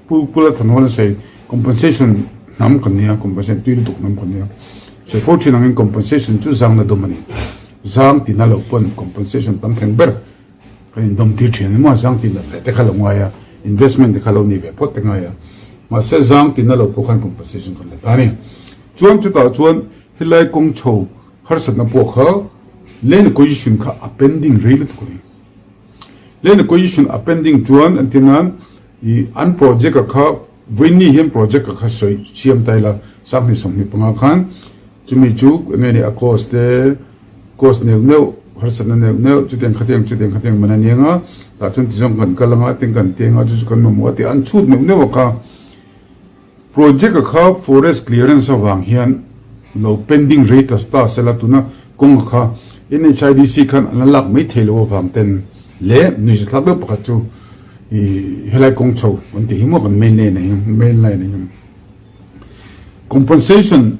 Pu Pula Thanhawn a sawi compensation hnam kan nia, compensation tui lutuk hnam kan nia. Sawi fo thin angin compensation chu zang na dawm a ni. Zang tina loh pawn compensation tam thleng ber. Kan indawm tir thin a ni maw? Zang tin nat ve te kha lo ngai a, investment te kha lo nei ve phawt te ngai a. Mahse zang tin a lo pawh khan compensation kan la ta a ni. Chuan chutah chuan helai kawng chho harsatna pawh kha land acquisition kha a pending rei lutuk a ni. Land acquisition a pending chuan an ti nan i an project a kha vawiini hian project a kha sawi siam ta ila sanghnih 25 khan Chumi chu enge ni a cost te, cost neuh neuh, harsatna neuh neuh, chutiang khatiang chutiang khatiang man a ni anga, tah chuan tizawng kan kal anga, tin kan ti anga, chu chu kan mamawh a tih an chhut neuh neuh a kha. Project a kha forest clearance avang hian lo pending rei ta ta sela tuna kawng a kha NHIDC khan an la lak mai thei lo avang ten leh nuihzathlak deuh pakhat chu ih helai kawng chho kan tih hi maw kan main lane ah hian main line ah hian. Compensation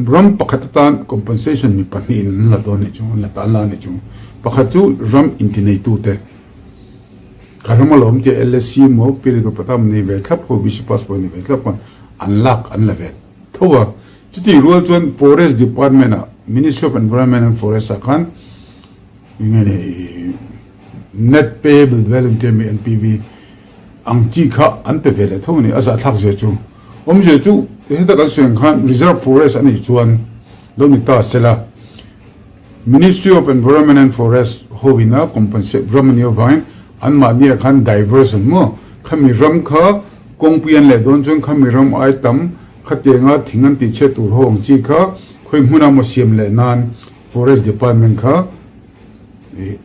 ram pakhat atan compensation mi pahnihin an la dawn a nih chu, an la ta an la a nih chu. Pakhat chu ram intineitute ka ram a lo awm tia LSC emaw P Pratap nei ve thlap ho VC passport nei ve thlap khan an lak an la ve tho a. Chutih rual chuan Forest Department ah Ministry of Environment and Forest ah khan eng nge ni Net Payable vel an tia mi NPV ang chi kha an pe ve leh tho a ni, a zahthlak zia chu. Awmzia chu heta kan sawi ang khan Reserve Forest a nih chuan lo ni ta sela, Ministry of Environment and Forest ho ina compensate ram a nih avangin anmahniah khan diversion maw khami ram kha kawngpui an leh dawn chuan khami ram ai tam khatianga thing an tihchhiat tur ho ang chi kha khawi hmuna maw siam leh nan Forest Department kha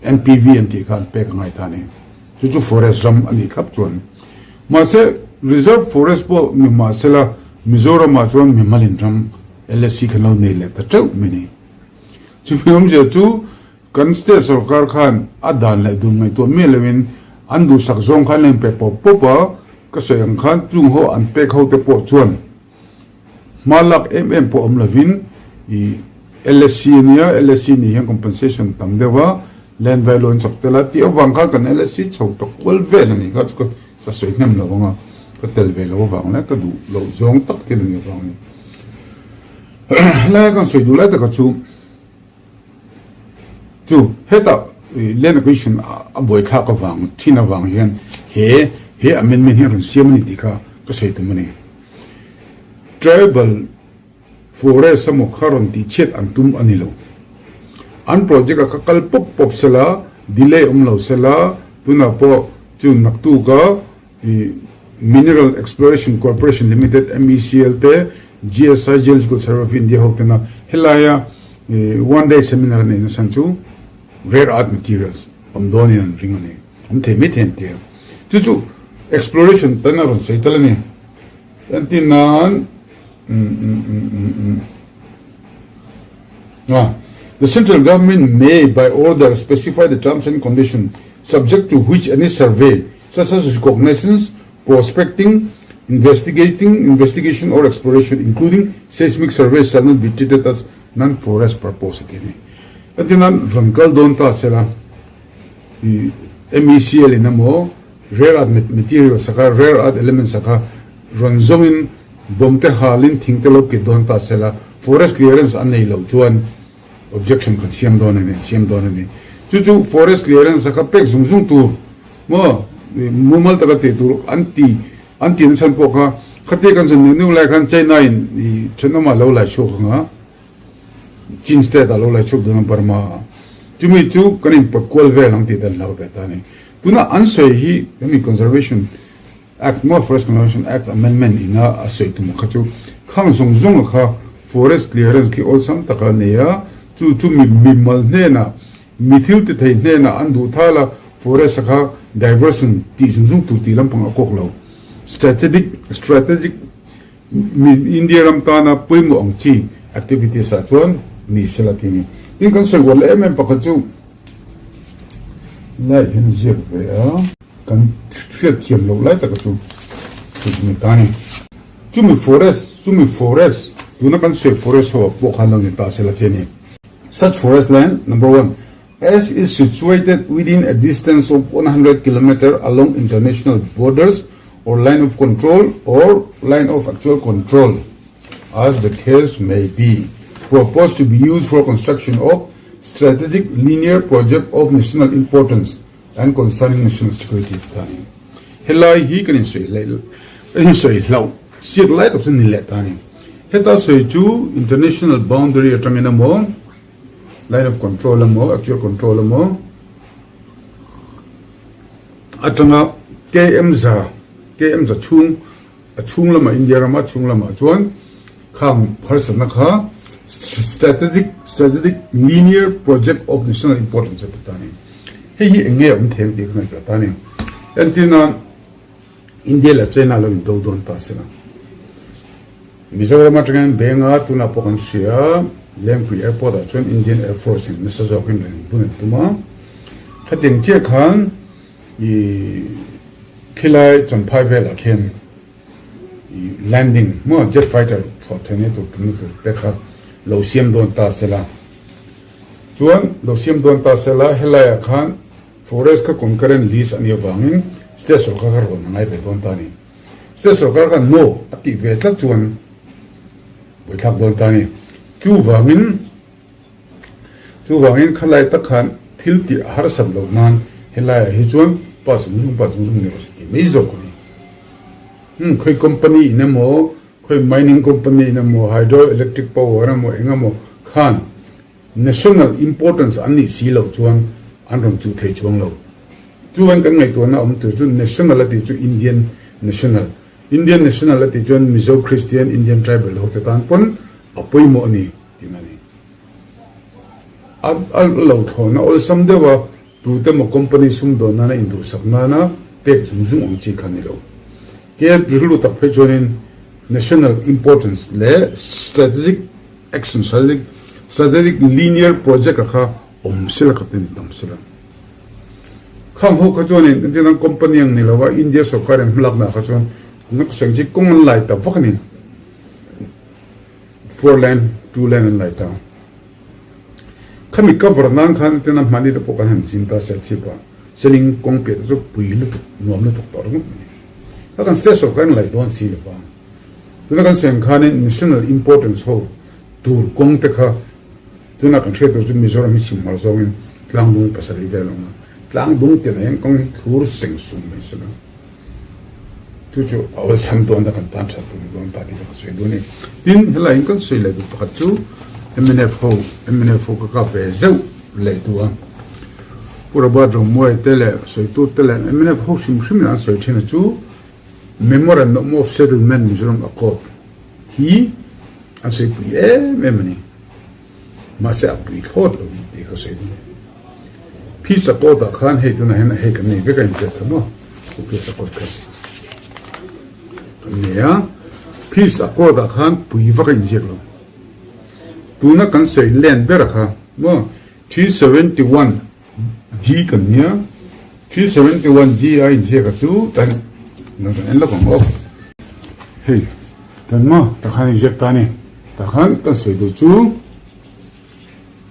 NPV an tih kha an pek a ngai ta a ni. Chu chu forest ram a nih thlap chuan. Mahse, reserve forest pawh ni mahsela Mizoramah chuan mimalin ram. LSC khan lo nei leh ta teuh mai ni. Chumi awmzia chu kan state sorkar khan a dan leh dun ngaihtuah miah loin an duhsak zawng khan an inpe pawp pawp a, ka sawi ang khan chung ho an pek ho te pawh chuan hma lak em em pawh awm lovin ih LSC a nia, LSC nih hian compensation tam deuh a, land value an chak tel a tih avang khan kan LSC chho ta kual vel a ni kha chu ka Ka sawi hnem lo anga, ka tel ve lo avang leh ka duh loh zawng tak thil a nih avangin helai kan sawi duh lai taka chu chu hetah land acquisition a buaithlak avang thin avang hian he he amendment hi a rawn siam a ni tih kha ka sawi tum a ni. Tribal Forest emaw kha rawn tihchhiat an tum a ni lo. An project a kha kal pawp pawp sela, delay awm lo sela, tunah pawh chu naktuka Mineral Exploration Corporation Limited, MECL, te GSI, Geological Survey of India, ho tena helaia one day seminar an neih nasa chu rare earth materials awm dawnin an ring a ni. Awm thei mai thei an ti a. Chu chu exploration tan a rawn sawi tal a ni. Entir nan. The central government may by order specify the terms and condition subject to which any survey such as reconnaissance, prospecting, investigating, investigation or exploration including seismic survey shall not be treated as non-forest purpose a ti a ni. Entir nan rawn kal dawn ta sela MECL in emaw rare earth materials a kha rare earth elements a kha rawn zawngin Bomb te halin thing te lo kit dawn ta sela, forest clearance an nei loh chuan objection kan siam dawn a ni, an siam dawn a ni. Chu chu forest clearance a kha pek zung zung tur maw, mumal taka tih tur an ti, an tihna chhan pawh kha khatia kan zan neuh neuh lai khan China in i thenawmah lo lai chhuak ang a, Chin state ah lo lai chhuak dawn a Burma ah. Chumi chu kan inpawt kual vel ang tih te an hlau ve ta a ni. Tuna an sawi hi hemi conservation Act maw Forest Conservation Act Amendment ina a sawi tum kha chu khang zawng zawnga kha forest clearance khi awlsam taka a nei a, chu chu mi mimal hnenah mi thil ti thei hnenah an duh thal a, forest a kha diversion tih zung zung tur tih lampang a kawk lo. Strategic strategic mi India ram tana pawimawh ang chi activities ah chuan ni sela ti a ni. Tin kan sawi uar leh em em pakhat chu lai hian a ziak ve a. Kan hriat thiam loh lai taka chu chu ni ta ni. Chumi forest, chumi forest, tuna kan sawi forest ho ah pawh khan lo ni ta sela che ni. Such forest land, number one, as is situated within a distance of 100 kilometre along international borders or line of control or line of actual control as the case may be, proposed to be used for construction of strategic linear project of national importance and concerning national security ta ni. Helai hi kan insawi hlai kan insawi hlauh siak lai tak chu ni leh ta ni. Heta sawi chu international boundary atangin emaw line of control emaw actual control emaw atanga km za km za chhung A chhung lamah India rama chhung lamah chuan khang harsatna kha strategic strategic linear project of national importance a ti ta a ni. Hei hi eng nge a awm thei ang tih ka ngaihtuah ta a ni. Entir nan India leh China lo indo dawn ta se la. Mizoram atangin Benga tunah pawh kan hria Lengpui airport ah chuan Indian Air Force in nasa zawkin reng bun an tum a. Khatiang chiah khan I khilai Champhai velah khian i landing maw jet fighter thlawh theihna tur tumna tur te kha lo siam dawn ta sela. Chuan lo siam dawn ta sela helaiah khan forest kha concurrent list a nih avangin state sorkar kha rawn a ngai ve dawn ta a ni. State sorkar khan no a tih ve tlat chuan buaithlak dawn ta a ni. Chuvangin. Chuvangin khalai tak khan thil tih a harsat loh nan helaiah hi chuan pa zung zung pa zung zung ni rawh se tih mai zawk a ni. Umm khawi company in emaw, khawi mining company in emaw, hydro electric power emaw eng emaw khan national importance an nih si loh chuan an rawn chuh thei chuang lo. Chuan kan ngaihtuahna awm tur chu national a tih chu Indian national, Indian national a tih chuan Mizo Christian Indian tribal ho te tan pawn a pawimawh a ni. Tin a ni. A a lo thlawhna awlsam deuh a, tute maw company sumdawn nana induhsak nana pek zung zung ang chi kha a ni lo. Ke rilru tak phei chuanin national importance leh strategic. Action Strategic Linear Project a kha awm sela ka ti ni tam sela. Khang ho kha chuanin entirnan company ang ni lova India sorkar in hmalakna ah kha chuan nak seng chi kawng an lai ta vak a ni. Four lane, two lane an lai ta. Khami cover nan khan entirnan hmani te pawh kan han zin ta Serchhip ah Seling kawng piah te chu pui lutuk nuam lutuk tawh ringawt mai. Kha kan state sorkar in lai dawn si lova. Tuna kan sawi ang khanin national importance ho tur kawng te kha tuna kan hriat tur chu Mizoram hi chhim hmar zawngin tlangdung pasarih vel a awm a, tlangdung tinah hian kawng hi thlur seng sung mai se la, chu chu a awlsam dawn a kan tan that tur ni dawn ta tih kha ka sawi duh a ni. Tin, helaiah hian kan sawi leh duh pakhat chu mnf ho, mnf ho ka kap ve zeuh leh duh a, Pu Robert Romuai te leh sawitu te leh mnf ho hrim hrim in an sawi thin a chu, Memorandum of Settlement Mizoram Accord hi an sawi pui em em a ni. Mahse a pui thlawt lo tih ka sawi duh a ni. Peace Accord ah khan hei tunah hian hei kan nei vek a inziak kha maw? Chu Peace Accord kha kan nei a. Peace Accord ah khan pui vak a inziak lo. Tuna kan sawi len ber kha maw? 371 G kan nia, 371 G a inziak a chu tan lo kan en lawk ang aw. Hei tan maw tak khan inziak ta a ni. Tah khan kan sawi duh chu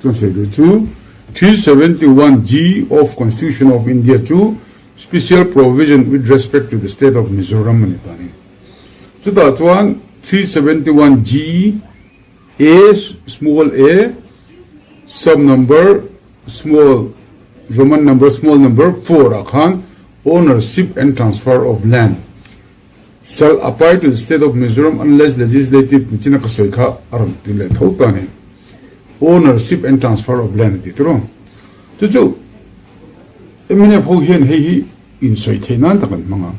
kan sawi duh chu 371 G of Constitution of India chu Special Provision with respect to the State of Mizoram a ni ta a ni. Chutah chuan 371 G A small a sub number small Roman number small number four ah khan ownership and transfer of land shall apply to the state of Mizoram unless legislative nichina ka sawi kha a rawn ti leh tho ta a ni. Ownership and transfer of land a ti tawh chu chu mnf ho hian hei hi insawi theih nan tak an hmang a.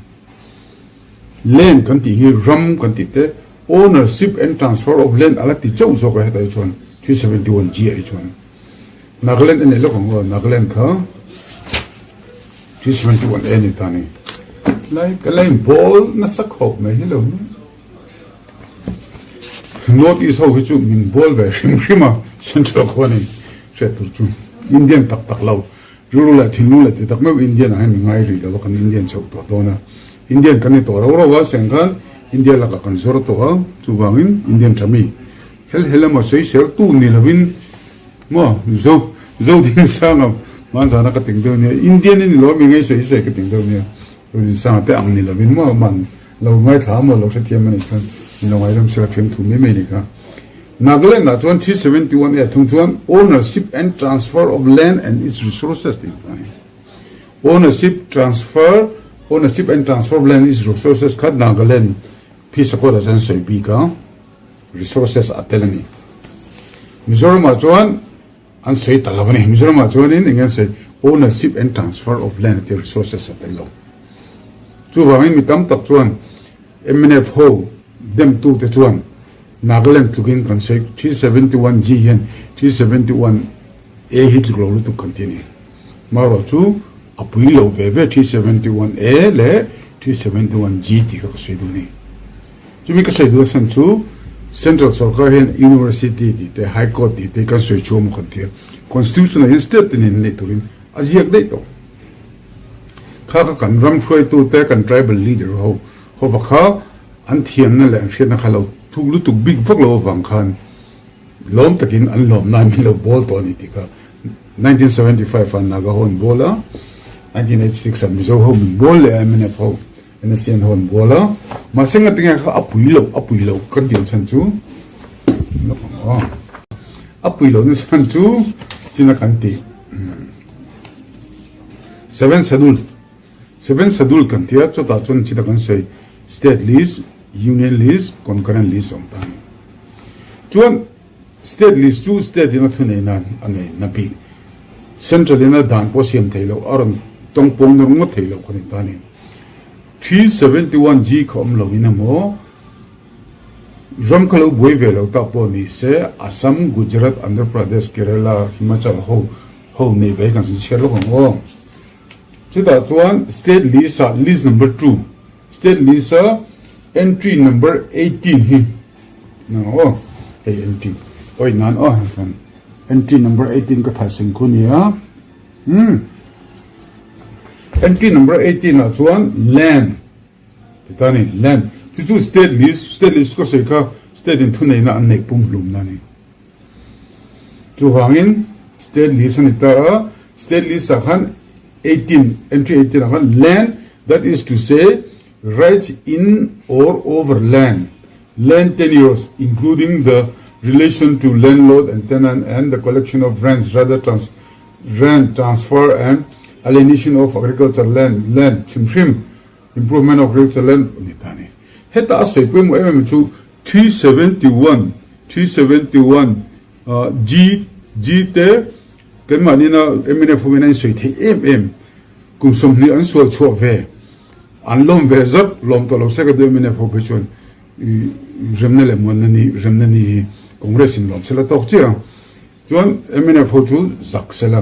Land kan tih hi ram kan tih te ownership and transfer of land a la ti chauh zawk a hetah hi chuan 371 G ah hi chuan Nagaland a nei lawk ang aw Nagaland kha 371 A ni ta ni lai ka la in bawl nasa khawp mai hi lo North East ho hi chu min bawl ve hrim hrim a Central khuan in hriat tur chu Indian tak tak lo Rilru leh thinlung leh ti tak meuh Indian ah hian mi ngai rih lo a, kan Indian chhoh tawh dawn a. Indian kan ni tawh rau rau a, seng khan India lakah kan zawr tawh a, chuvangin Indian tha mi hel hel emaw sawisel tu ni lovin maw Zo Zodinsanga hmanzana ka ting deuh nia, Indian i ni lo a mi ngei sawi sawi ka ting deuh nia, Zodinsanga te ang ni lovin maw man Lo ngaithla maw lo hrethiam a nih chuan min lo ngaidam sela fiam thu mai mai a nih kha. Nagaland ah chuan 371 A thung chuan Ownership and Transfer of Land and its Resources tih a ni. Ownership Transfer Ownership and Transfer of Land and its Resources kha Nagaland Peace Accord ah chuan sawi bik a, resources a tel a ni. Mizoram ah chuan an sawi ta lo a ni. Mizoram ah chuanin eng nge an sawi Ownership and Transfer of Land tih resources a tel lo. Chuvangin mi tam tak chuan mnf ho demtute chuan Nagaland tlukin kan sawi 371 G hian 371 A hi tluk lo lutuk kan ti a ni. Marawh chu a pui lo ve ve 371 A leh 371 G tih kha ka sawi duh a ni. Chumi ka sawi duh chhan chu Central sorkar hian University tih te High Court tih te kan sawi chhuak maw kan ti a, Constitution ah hian state te nen neih turin a ziak daih tawh. Kha kha kan ram hruaitu te kan tribal leader ho hova kha an thiamna leh an hriatna kha lo thuk lutuk bik vak lo avang khan lawm takin an lawm nan min lo bawl tawh a ni tih kha 1975 ah Naga ho an bawl a, 1986 ah Mizo ho min bawl leh a mnf ho. NSC an hawn bual a, mahse ngatinge kha a pui loh, a pui loh kan tih chhan chu a pui loh na chhan chu china kan tih seven schedule seven schedule kan tia chutah chuan china kan sawi state list union list concurrent list awm ta ni chuan State list chu state in a thunei nan a nei na bik. Central in a dan pawh siam thei loh, a rawn tawngpawng nawr ngawt thei loh kha ni ta ni. 371 G kha awm lo in emaw, ram kha lo buai ve lo tak pawh ni se, Assam, Gujarat, Andhra Pradesh, Kerala, Himachal ho ho nei ve hi kan sin chhiar lawk ang aw. Chutah chuan state list ah list number two, state list a entry number 18 hi Nang aw, hei entry. Awih nan aw hei khan entry number 18 ka thah seng khu nia. Hmm. Entry number 18 ah chuan land ti ta ni land chu chu state list state list ka sawi kha state in thuneihna an neih pum hlum na ni. Chuvangin state list a ni ta a, state list ah khan 18 entry 18 ah khan land that is to say rights in or over land, land tenures including the relation to landlord and tenant and the collection of rents rather trans rent transfer and alienation of agriculture land, land hrim hrim improvement of agriculture land a ni ta a ni. Heta a sawi pawimawh em em chu 371, 371 G, G te keimahniina mnf ho in an insawi theih em em kum 20 an sual chhuah ve. An lawm ve zat, lawm tawh lo se ka duh em mnf ho phei chuan remna leh muanna ni, remna ni hi Congress in lawm sela tawk chiah ang. Chuan mnf ho chu zak sela,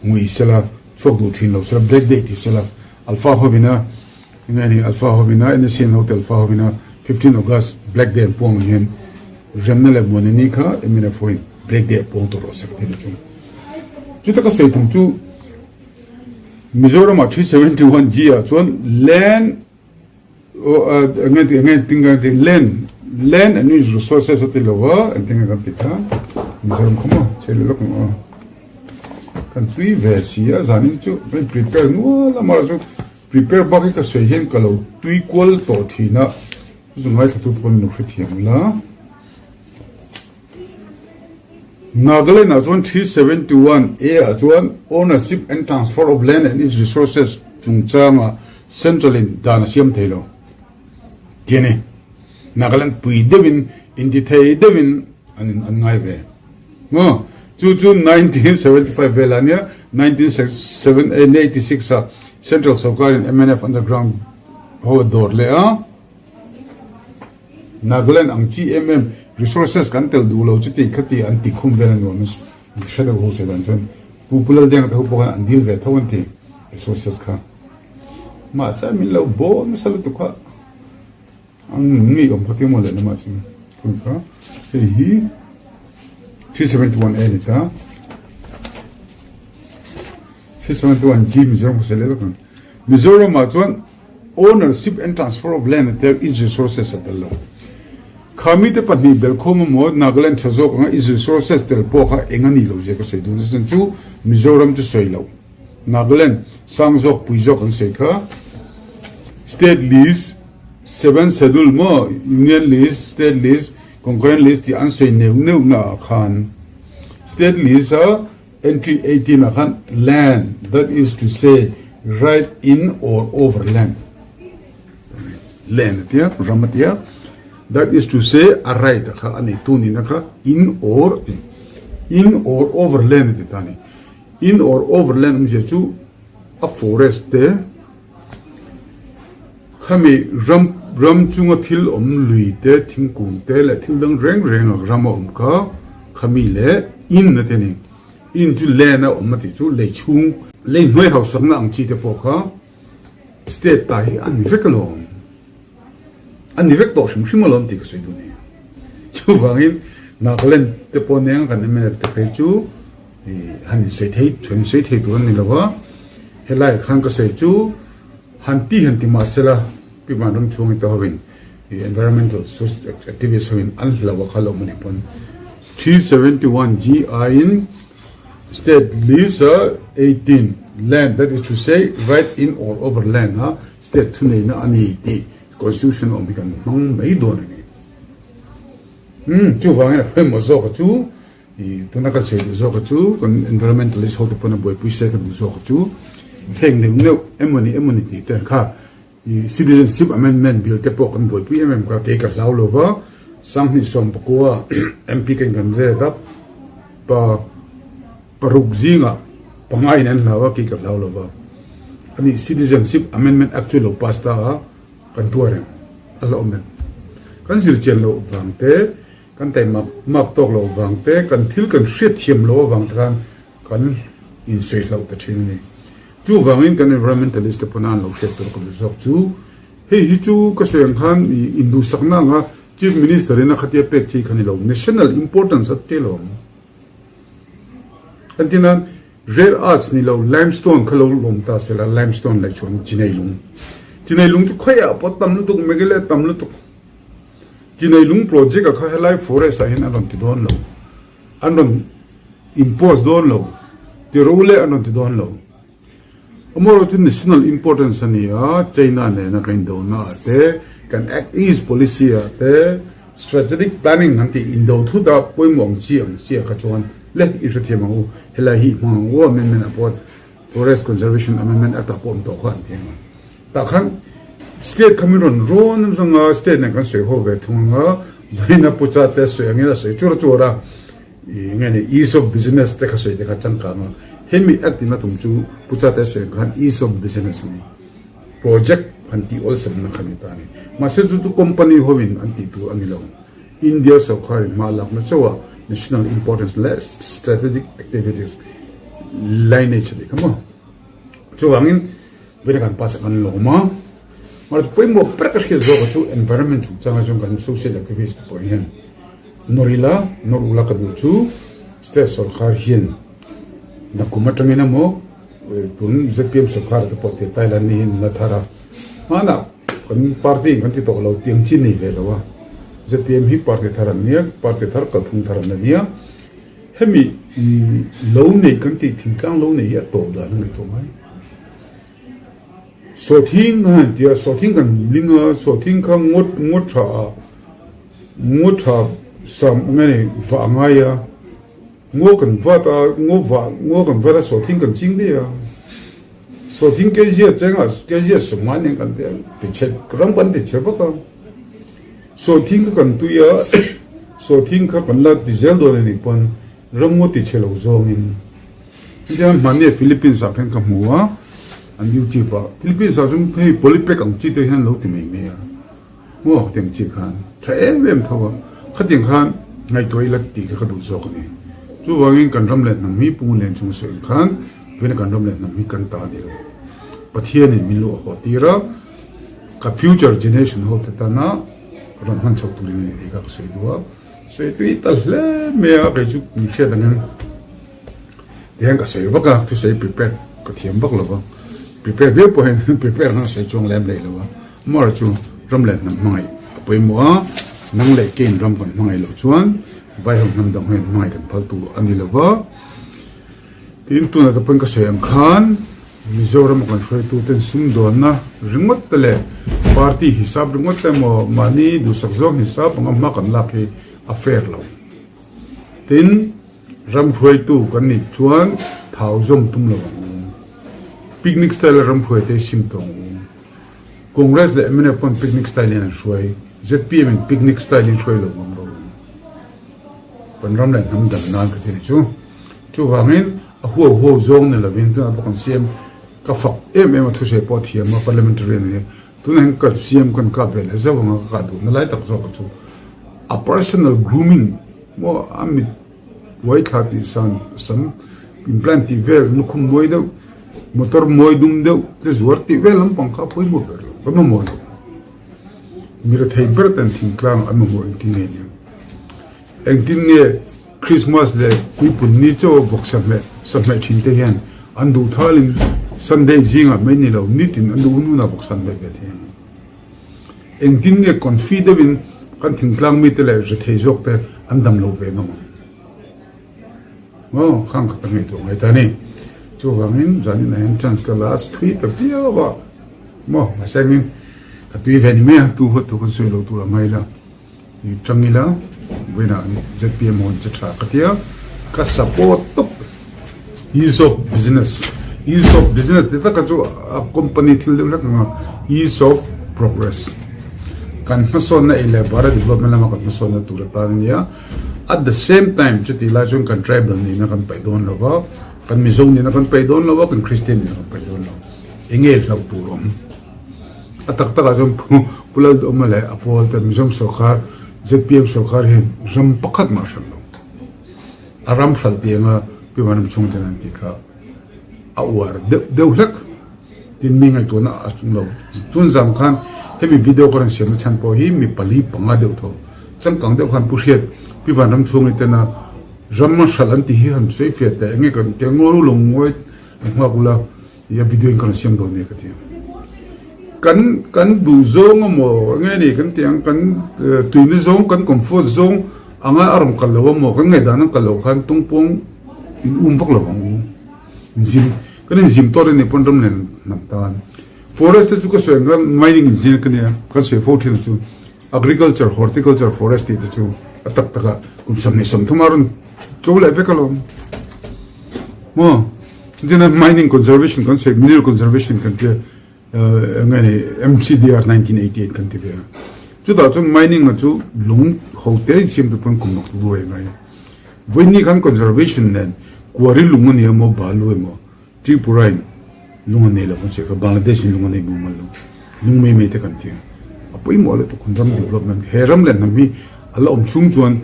ngui sela, chhuak duh thin lo sela, black day ti sela, Alpha hovina enge a ni Alpha hovina NSCN ho te Alpha hovina 15 August black day an puang ang hian remna leh muanna ni kha mnf ho in black day a puang tawh rawh se ka ti na chu. Chuta ka sawi thung chu Mizoram-ah 371 G ah chuan land land land and its resources a ti lo va engtin nge kan ti kha Mizoram kha maw chei leh lawk ang aw kan tui ve si a zanin chu kan prepare nual a amaherawhchu prepare bak hi ka sawi hian ka lo tui kual tawh thin a chu chu ngaithla tu te pawh min lo hrethiam la. Nagaland ah chuan 371 A ah chuan Ownership and Transfer of Land and its Resources chungchanga Central in dan a siam thei lo tih a ni. Nagaland pui deuhin inti thei deuhin an in an ngai ve maw? Chu chu 1975 velah nia 1986 ah Central sorkarin mnf underground ho a dawr leh a. Nagaland ang chi em em resources kan tel duh lo chuti khati an ti khum vel a nuam in hre deuh ho sawi dan chuan Pu Pu Laldenga te ho pawh khan an dil ve tho an ti resources kha mahse min lo bawl nasa lutuk kha ang ngei awm kha tia maw leh lamah chuan khawi kha hei hi 371 A ni ta 371 G Mizoram kha sawi leh vek ang Mizoram ah chuan Ownership and transfer of land a tel its resources a tel lo. Kha mite pahnih belkhawm emaw Nagaland tha zawk anga its resources tel pawh kha eng a nih loh zia ka sawi dun a chuan chu Mizoram chu sawi loh. Nagaland sang zawk pui zawk an sawi kha State list, Seven Schedule maw, Union list, State list, Concurrent list tih an sawi neuh neuh na ah khan State list a Entry 18 ah khan land, that is to say right in or over land, land a tia, ram a tia, that is to say a right a kha a neitu nihna kha in or a ti, in or over land a ti ta a ni. In or over land awmzia chu a forest te, Khami ram ram chunga thil awm lui te, thingkung te leh thil dang reng reng a ram a awm kha khami leh in a ti a ni. In chu land a awm a tih chu lei chhung, lei hnuai hausakna ang chi te pawh kha state ta hi a ni vek alawm, a ni vek tawh hrim hrim alawm tih ka sawi duh a ni. Chuvangin Nagaland te pawh nen kan mnf te phei chu han insawi thei han insawi thei tur a ni lo va, helaiah khan ka sawi chu han ti han ti mah sela Pi Vanram chhungi te hovin environmental activist hovin an hlo a kha lo awm a nih pawn 371 GI in state list a 18 land that is to say right in or over land a state thuneihna a ni tih constitution a awm hi kan hmang mai dawn a ni. Chuvangin a pawimawh zawk a chu I tuna ka sawi duh zawk chu kan environmentalist ho te pawn a buaipui se ka duh zawk chu heng neuh neuh emawni emawni tih te kha i citizenship amendment bill te pawh kan buaipui em em kha kei ka hlau lo va sanghnih 19 MP ka in kan ret a pa paruk zingah panga in an hlau a kei ka hlau lo va ani citizenship amendment act chu lo pass ta a kan tuar em a la awm em kan zirchian loh vang te Kan taimak mak tawk loh vang te, kan thil kan hriat thiam loh avang te khan kan insawi hlauh ta thin a ni. Chuvangin kan environmentalist te pawh nan lo hriat tur ka duh zawk chu, hei hi chu ka sawi ang khan induhsakna anga Chief Minister in a khatia pek chi kha ni lo, national importance a ti lo ang. Entir nan rare earths ni lo limestone kha lo lawm ta sela limestone laih chuan chinei lung. Chinei lung chu khawiah pawh tam lutuk Meghalaya tam lutuk. Chinei lung project a kha helai forest ah hian an rawn ti dawn lo. An rawn impose dawn lo. Ti ro leh an rawn ti dawn lo. Amaherawhchu chu national importance a ni a, China nena kan indona ah te, kan Act East policy ah te, strategic planning an tih indo thut a pawimawh ang chi ang chi ah kha chuan le i hrethiam ang u, helai hi i hmang ang u amendment ah pawh Forest Conservation Amendment Act ah pawh awm tawh kha an ti ang a. Tah khan state kha min rawn rawn reng a, state nen kan sawi ho ve thung ang a, vawiin a pucha te sawi angin a sawi chur chur a. Ih nge ni ease of business te kha sawi te kha changkang a, hemi act in a tum chu Pu Chate sawi ang khan ease of business a ni, project han tih awlsamna kha ni ta a ni. Mahse chu chu company ho in an tih tur a ni lo, India sorkar in hma lakna chauh a national importance leh strategic activities lineage a nih kha maw. Chuvangin vawiin kan pass a kan lawm a, mahse pawimawh ber ka hriat zawk a chu environment chungchanga chuan kan social activist te pawh hian Nawr ila, nawr ula ka duh chu state sorkar hian nakum atangin emaw tun zpm sorkar te pawh tia Thailand ni hian la thar a, hmanah kan party in kan ti tawh lo tiang chi nei ve lo a, zpm hi party thar an nia, party thar kalphung thar an la nia, hemi lo nei kan tih thingtlang lo nei hi a tawp dan a ngaihtuah ngai. Sawhthing a han ti a, sawhthing kan ling a, sawhthing kha ngawt ngawt tha ah ngaw tha sam nge ni vah a ngai a, ngaw kan vat a, ngaw vah ngaw kan vat a sawhthing kan ching daih a, sawhthing kg a cheng a kg a sawmngai nen kan ti a ti chhe ram kan ti chhe vak a, sawhthing kha kan tui a sawhthing kha kan la ti zel dawn a nih pawn ram ngaw ti chhe lo zawngin. Hetiang hmanni Philippines ah khan ka hmu a, an YouTube ah, Philippines ah chuan hei polypack ang chi te hian lo ti mai mai a, maw khatiang chi khan tha em em tho a, khatiang khan ngaihtuah ila tih kha ka duh zawk a ni. Chuvangin kan ram leh hnam hi Pu Len chung sawi ang khan vawiin kan ram leh hnam hi kan ta a ni lo. Pathianin min luah haw tir a, ka future generation ho te tana rawn hman chhoh turin a ni tih kha ka sawi duh a, sawi tui ta hle mai a, kei chu min hriat angin. Tihian ka sawi vak a, thusawi prepare ka thiam vak lo va, prepare viau pawh hian prepare ang a sawi chuang lem leh lo va, amaherawhchu chu ram leh hnam hmangaih a pawimawh a, nang leh kein ram kan hmangaih loh chuan vaiho hnam dang hian hmangaih kan phal tur a ni lo va, tin tunah te pawhin ka sawi ang khan Mizoram a kan hruaitu ten sumdawnna ringawt te leh party hisap ringawt te emaw mahni duhsak zawng hisap anga hma kan lak hi a fair lo. Tin, ram hruaitu kan nih chuan thau zawm tum lo ang u. Picnic style a ram hruaite hi sim tawh ang u. Congress leh mnf pawn picnic style in an hruai, zpm in picnic style in hruai lo ngam ro ang. Kan ram leh hnam dang nan ka ti ni chu. Chuvangin a huau huau zawng ni lovin tunah pawh kan siam ka fak em em a thusawi pawh a thiam a parliamentarian hi. Tunah hian ka siam kan kap ve leh zauh anga ka kah duhna lai tak zawk chu a personal grooming maw a mit uai thla tih san sam implant tih vel lukhum mawi deuh motor mawi dum deuh te zuar tih vel lampang kha a pawimawh ber lo kan mamawh lo mi rethei ber ten thingtlang an mamawh engtin nge nia. Engtin nge Christmas leh Puipun ni chaw vawk sahmeh sahmeh thin te hian an duh thalin Sunday zingah mai ni lo nitin an duh hun hunah vawk sahmeh ve thei ang. Engtin nge confi deuhin kan thingtlang mite leh rethei zawk te an dam lo ve ngam ang. Aw khang kha ka ngaihtuah ngai ta a ni. Chuvangin zanin ah hian chance ka la a thui ta viau a maw mahse engin ka tui ve ni mai a tu huat thu kan sawi lo tur a ngai la. I tang ila vawiinah zpm ho an che tha ka tia ka support tawp ease of business ease of business ti taka chu a company thil deuh hlek anga ease of progress kan hmasawnna ei leh bara development lama kan hmasawnna tur atan ania at the same time chuti lai chuan kan tribal nihna kan paih dawn lova kan mizo nihna kan paih dawn lova kan christian nihna kan paih dawn lo enge hlauh tur awm. A tak takah chuan Pu Lalduhawma leh a pawl te Mizoram sorkar zpm sorkar hian ram pakhat mah hralh lo. A ram hralh tih anga Pi Vanram chhung ten an tih kha a uar deuh deuh hlek. Tin mi ngaihtuahna a chung lo. Tun zam khan hemi video ka rawn siamna chhan pawh hi mi pali panga deuh tho. Changkang deuh khan Pu Hriat, Pi Vanram chhung i tena ram a hralh an tih hi han sawi fiah teh enge kan tia ngawi lo ngawi an nghak ula i a video in ka rawn siam dawn nia ka ti a. Kan kan duh zawng emaw enge ni kan tih ang kan tuina zawng kan comfort zawng anga a rawn kal lo emaw kan ngaihdan an kal loh khan tawngpawng in um vak lo ang u. Inzim kan inzim tawt a nih pawn ram nen hnam tan. Forest te chu ka sawi ang khan mining engineer ka nia kan sawi fo thin chu agriculture horticulture forest tih te chu a tak tak ah kum 23 a rawn cho leh vek alawm maw chutin mining conservation kan sawi mineral conservation kan tia eng nge ni MCDR 1988 kan ti ve a chutah chuan mining a chu lung ho te insiam te pawn kum mak luai ngai vawiin khan conservation nen quarry lung a ni emaw balu emaw Tripura in lung a nei lo kan sawi kha Bangladesh in lung a nei mumal lo lung mai mai te kan ti a, a pawimawh lutuk kan ram development he ram leh hnam hi a la awm chhung chuan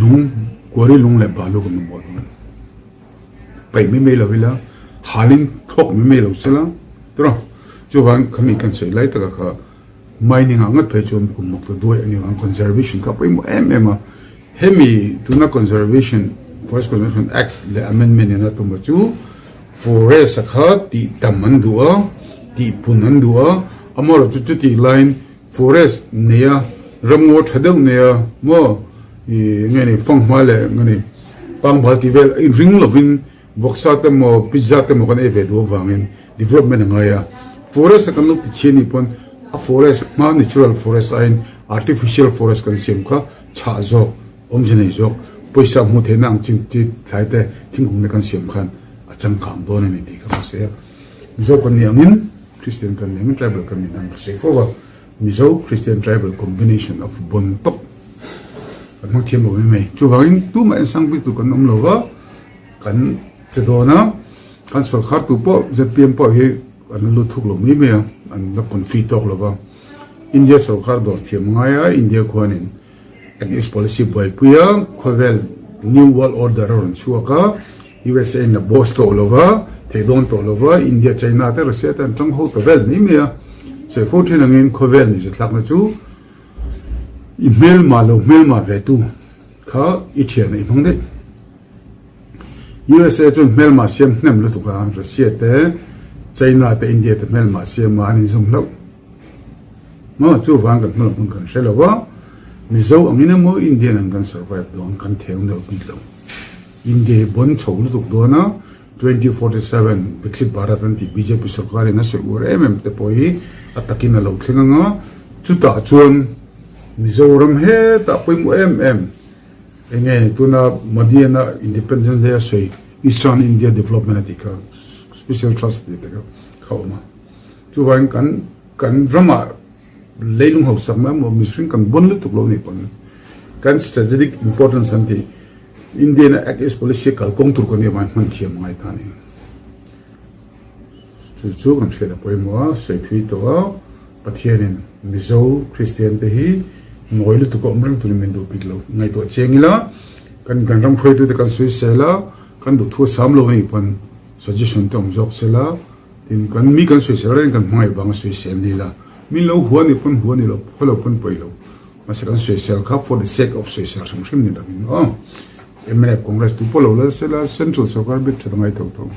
lung kuari lung leh balu kan mamawh dawn paih mai mai lo ila halin thlawk mai mai lo sela tawrh chuvang khami kan sawi lai taka kha Mining ah ngat phei chuan kum mawk ta duai a ni ang, conservation kha a pawimawh em em a, hemi tuna conservation, Forest Conservation Act leh amendment in a tum a chu forest a kha tih tam an duh a, tih pun an duh a, amaherawh chu chutih laiin forest nei a, ramngaw tha deuh nei a maw ih nge ni fanghma leh nge ni pangbal tih vel ring lovin Vawksa te maw pizza te maw kan ei ve duh avangin development a ngai a, forest a kan lo ti chhian nih pawn a forest hma natural forest aiin artificial forest kan siam kha chhah zawk, awmze nei zawk, pawisa hmuh theihna ang chin chi thlai te thingkung te kan siam khan a changkang dawn a ni tih kha ka sawi a. Mizo kan nih angin Christian kan nih angin tribal kan nih dan ka sawi fo a, Mizo Christian tribal combination of bon tawp kan hmang thiam lo mai mai. Chuvangin tumah ensang bik tur kan awm lo va. Kan che dawn a, kan sawrkar tu pawh zpm pawh hi an la lut thuk lo mai mai a, an la confi tawk lo va. India sawrkar dawr thiam ngai a, India khuanin Act East policy buaipui a, khawvel New World Order a rawn chhuak a, USA in la boss tawh lo va, thei dawn tawh lo va, India, China te Russia te an tang ho ta vel mai mai a. Sawi fo thin angin khawvel ni zathlakna chu i hmelma lo hmelma ve tu kha i thian a i hmang daih. USA chuan hmelma siam hnem lutuk a, Russia te, China te, India te hmelma siam a an inzawm hlauh. Maw chuvang kan hmalam hun kan hre lo a, Mizo angin emaw Indian ang kan survive dawn kan theu deuh bik lo. India hi bon chho lutuk dawn a, 2047 Viksit Bharat an tih bjp sorkar in a sawi uar em em te pawh hi a takin a lo thleng ang a, chutah chuan Mizoram hetah pawimawh em em. Enge tuna Modi ana Independence Day a sawi Eastern India Development a tih kha Special Trust tih te kha kha awm a. Chuvangin kan kan ramah leilung hausak mai emaw mihring kan bon lutuk lo nih pawn kan strategic importance an tih India in a Act East Policy a kalkawng tur kan nih avangin hman thiam a ngai ta a ni. Chu chu kan hriat a pawimawh a, sawi thui tawh a, Pathianin Mizo Kristian te hi ngawi lutuk a awm reng turin min duh bik lo. Ngaihtuah chiang ila, kan kan ram hruaitute kan sawi sel a, kan duhthu a sam lo anih pawn suggestion te awm zawk sel a, tin kan mi kan sawi sel reng kan hmangaih vanga sawi sel ni ila, min lo hua anih pawn hua ni lo, haw lo pawn pawi lo. Mahse kan sawi sel kha for the sake of sawi sel hrim hrim ni lovin aw. Mnf Congress tu pawh lo lal sel a, Central sorkar bik that a ngai tho tho.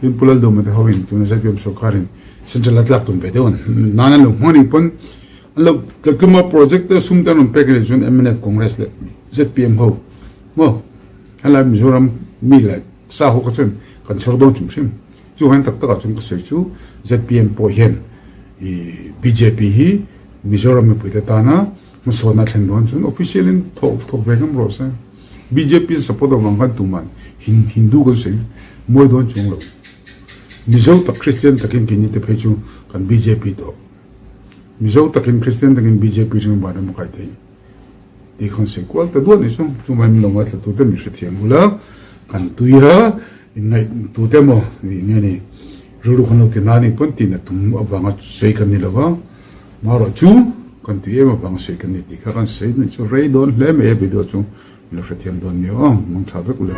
Tin Pu Laldawma te hoin tuna zpm sorkarin Central a tlak tum ve deuh an nan an lo hmuh anih pawn an lo tlatlum a project te sum te an rawn pek anih chuan mnf Congress leh zpm ho maw helai Mizoram mi leh sa ho kha chuan kan chhawr dawn hrim hrim. Chuvangin tak takah chuan ka sawi chu zpm pawh hian ih bjp hi Mizoram mipuite tana hmasawnna thlen dawn chuan official in thawk thawk ve ngam rawh se. Bjp in support avang khan tuman Hindu kan sawi mawi dawn chuang lo. Mizo tak Christian takin keini te phei chu kan bjp tawh. Mizo takin Christian takin bjp ring van emaw kai thei tih khan sawi kual ta duah ni chu. Chumai min lo ngaithla tute min hrethiam ula kan tui a inngaih tute emaw nih nge ni rilru kan lo ti na nih pawn tihna tum avanga sawi kan ni lova. Marawh chu kan tui em avang sawi kan ni tih kha kan sawi mai chu rei dawn hle mai a video chu min lo hrethiam dawn nia aw, mang tha vek ule.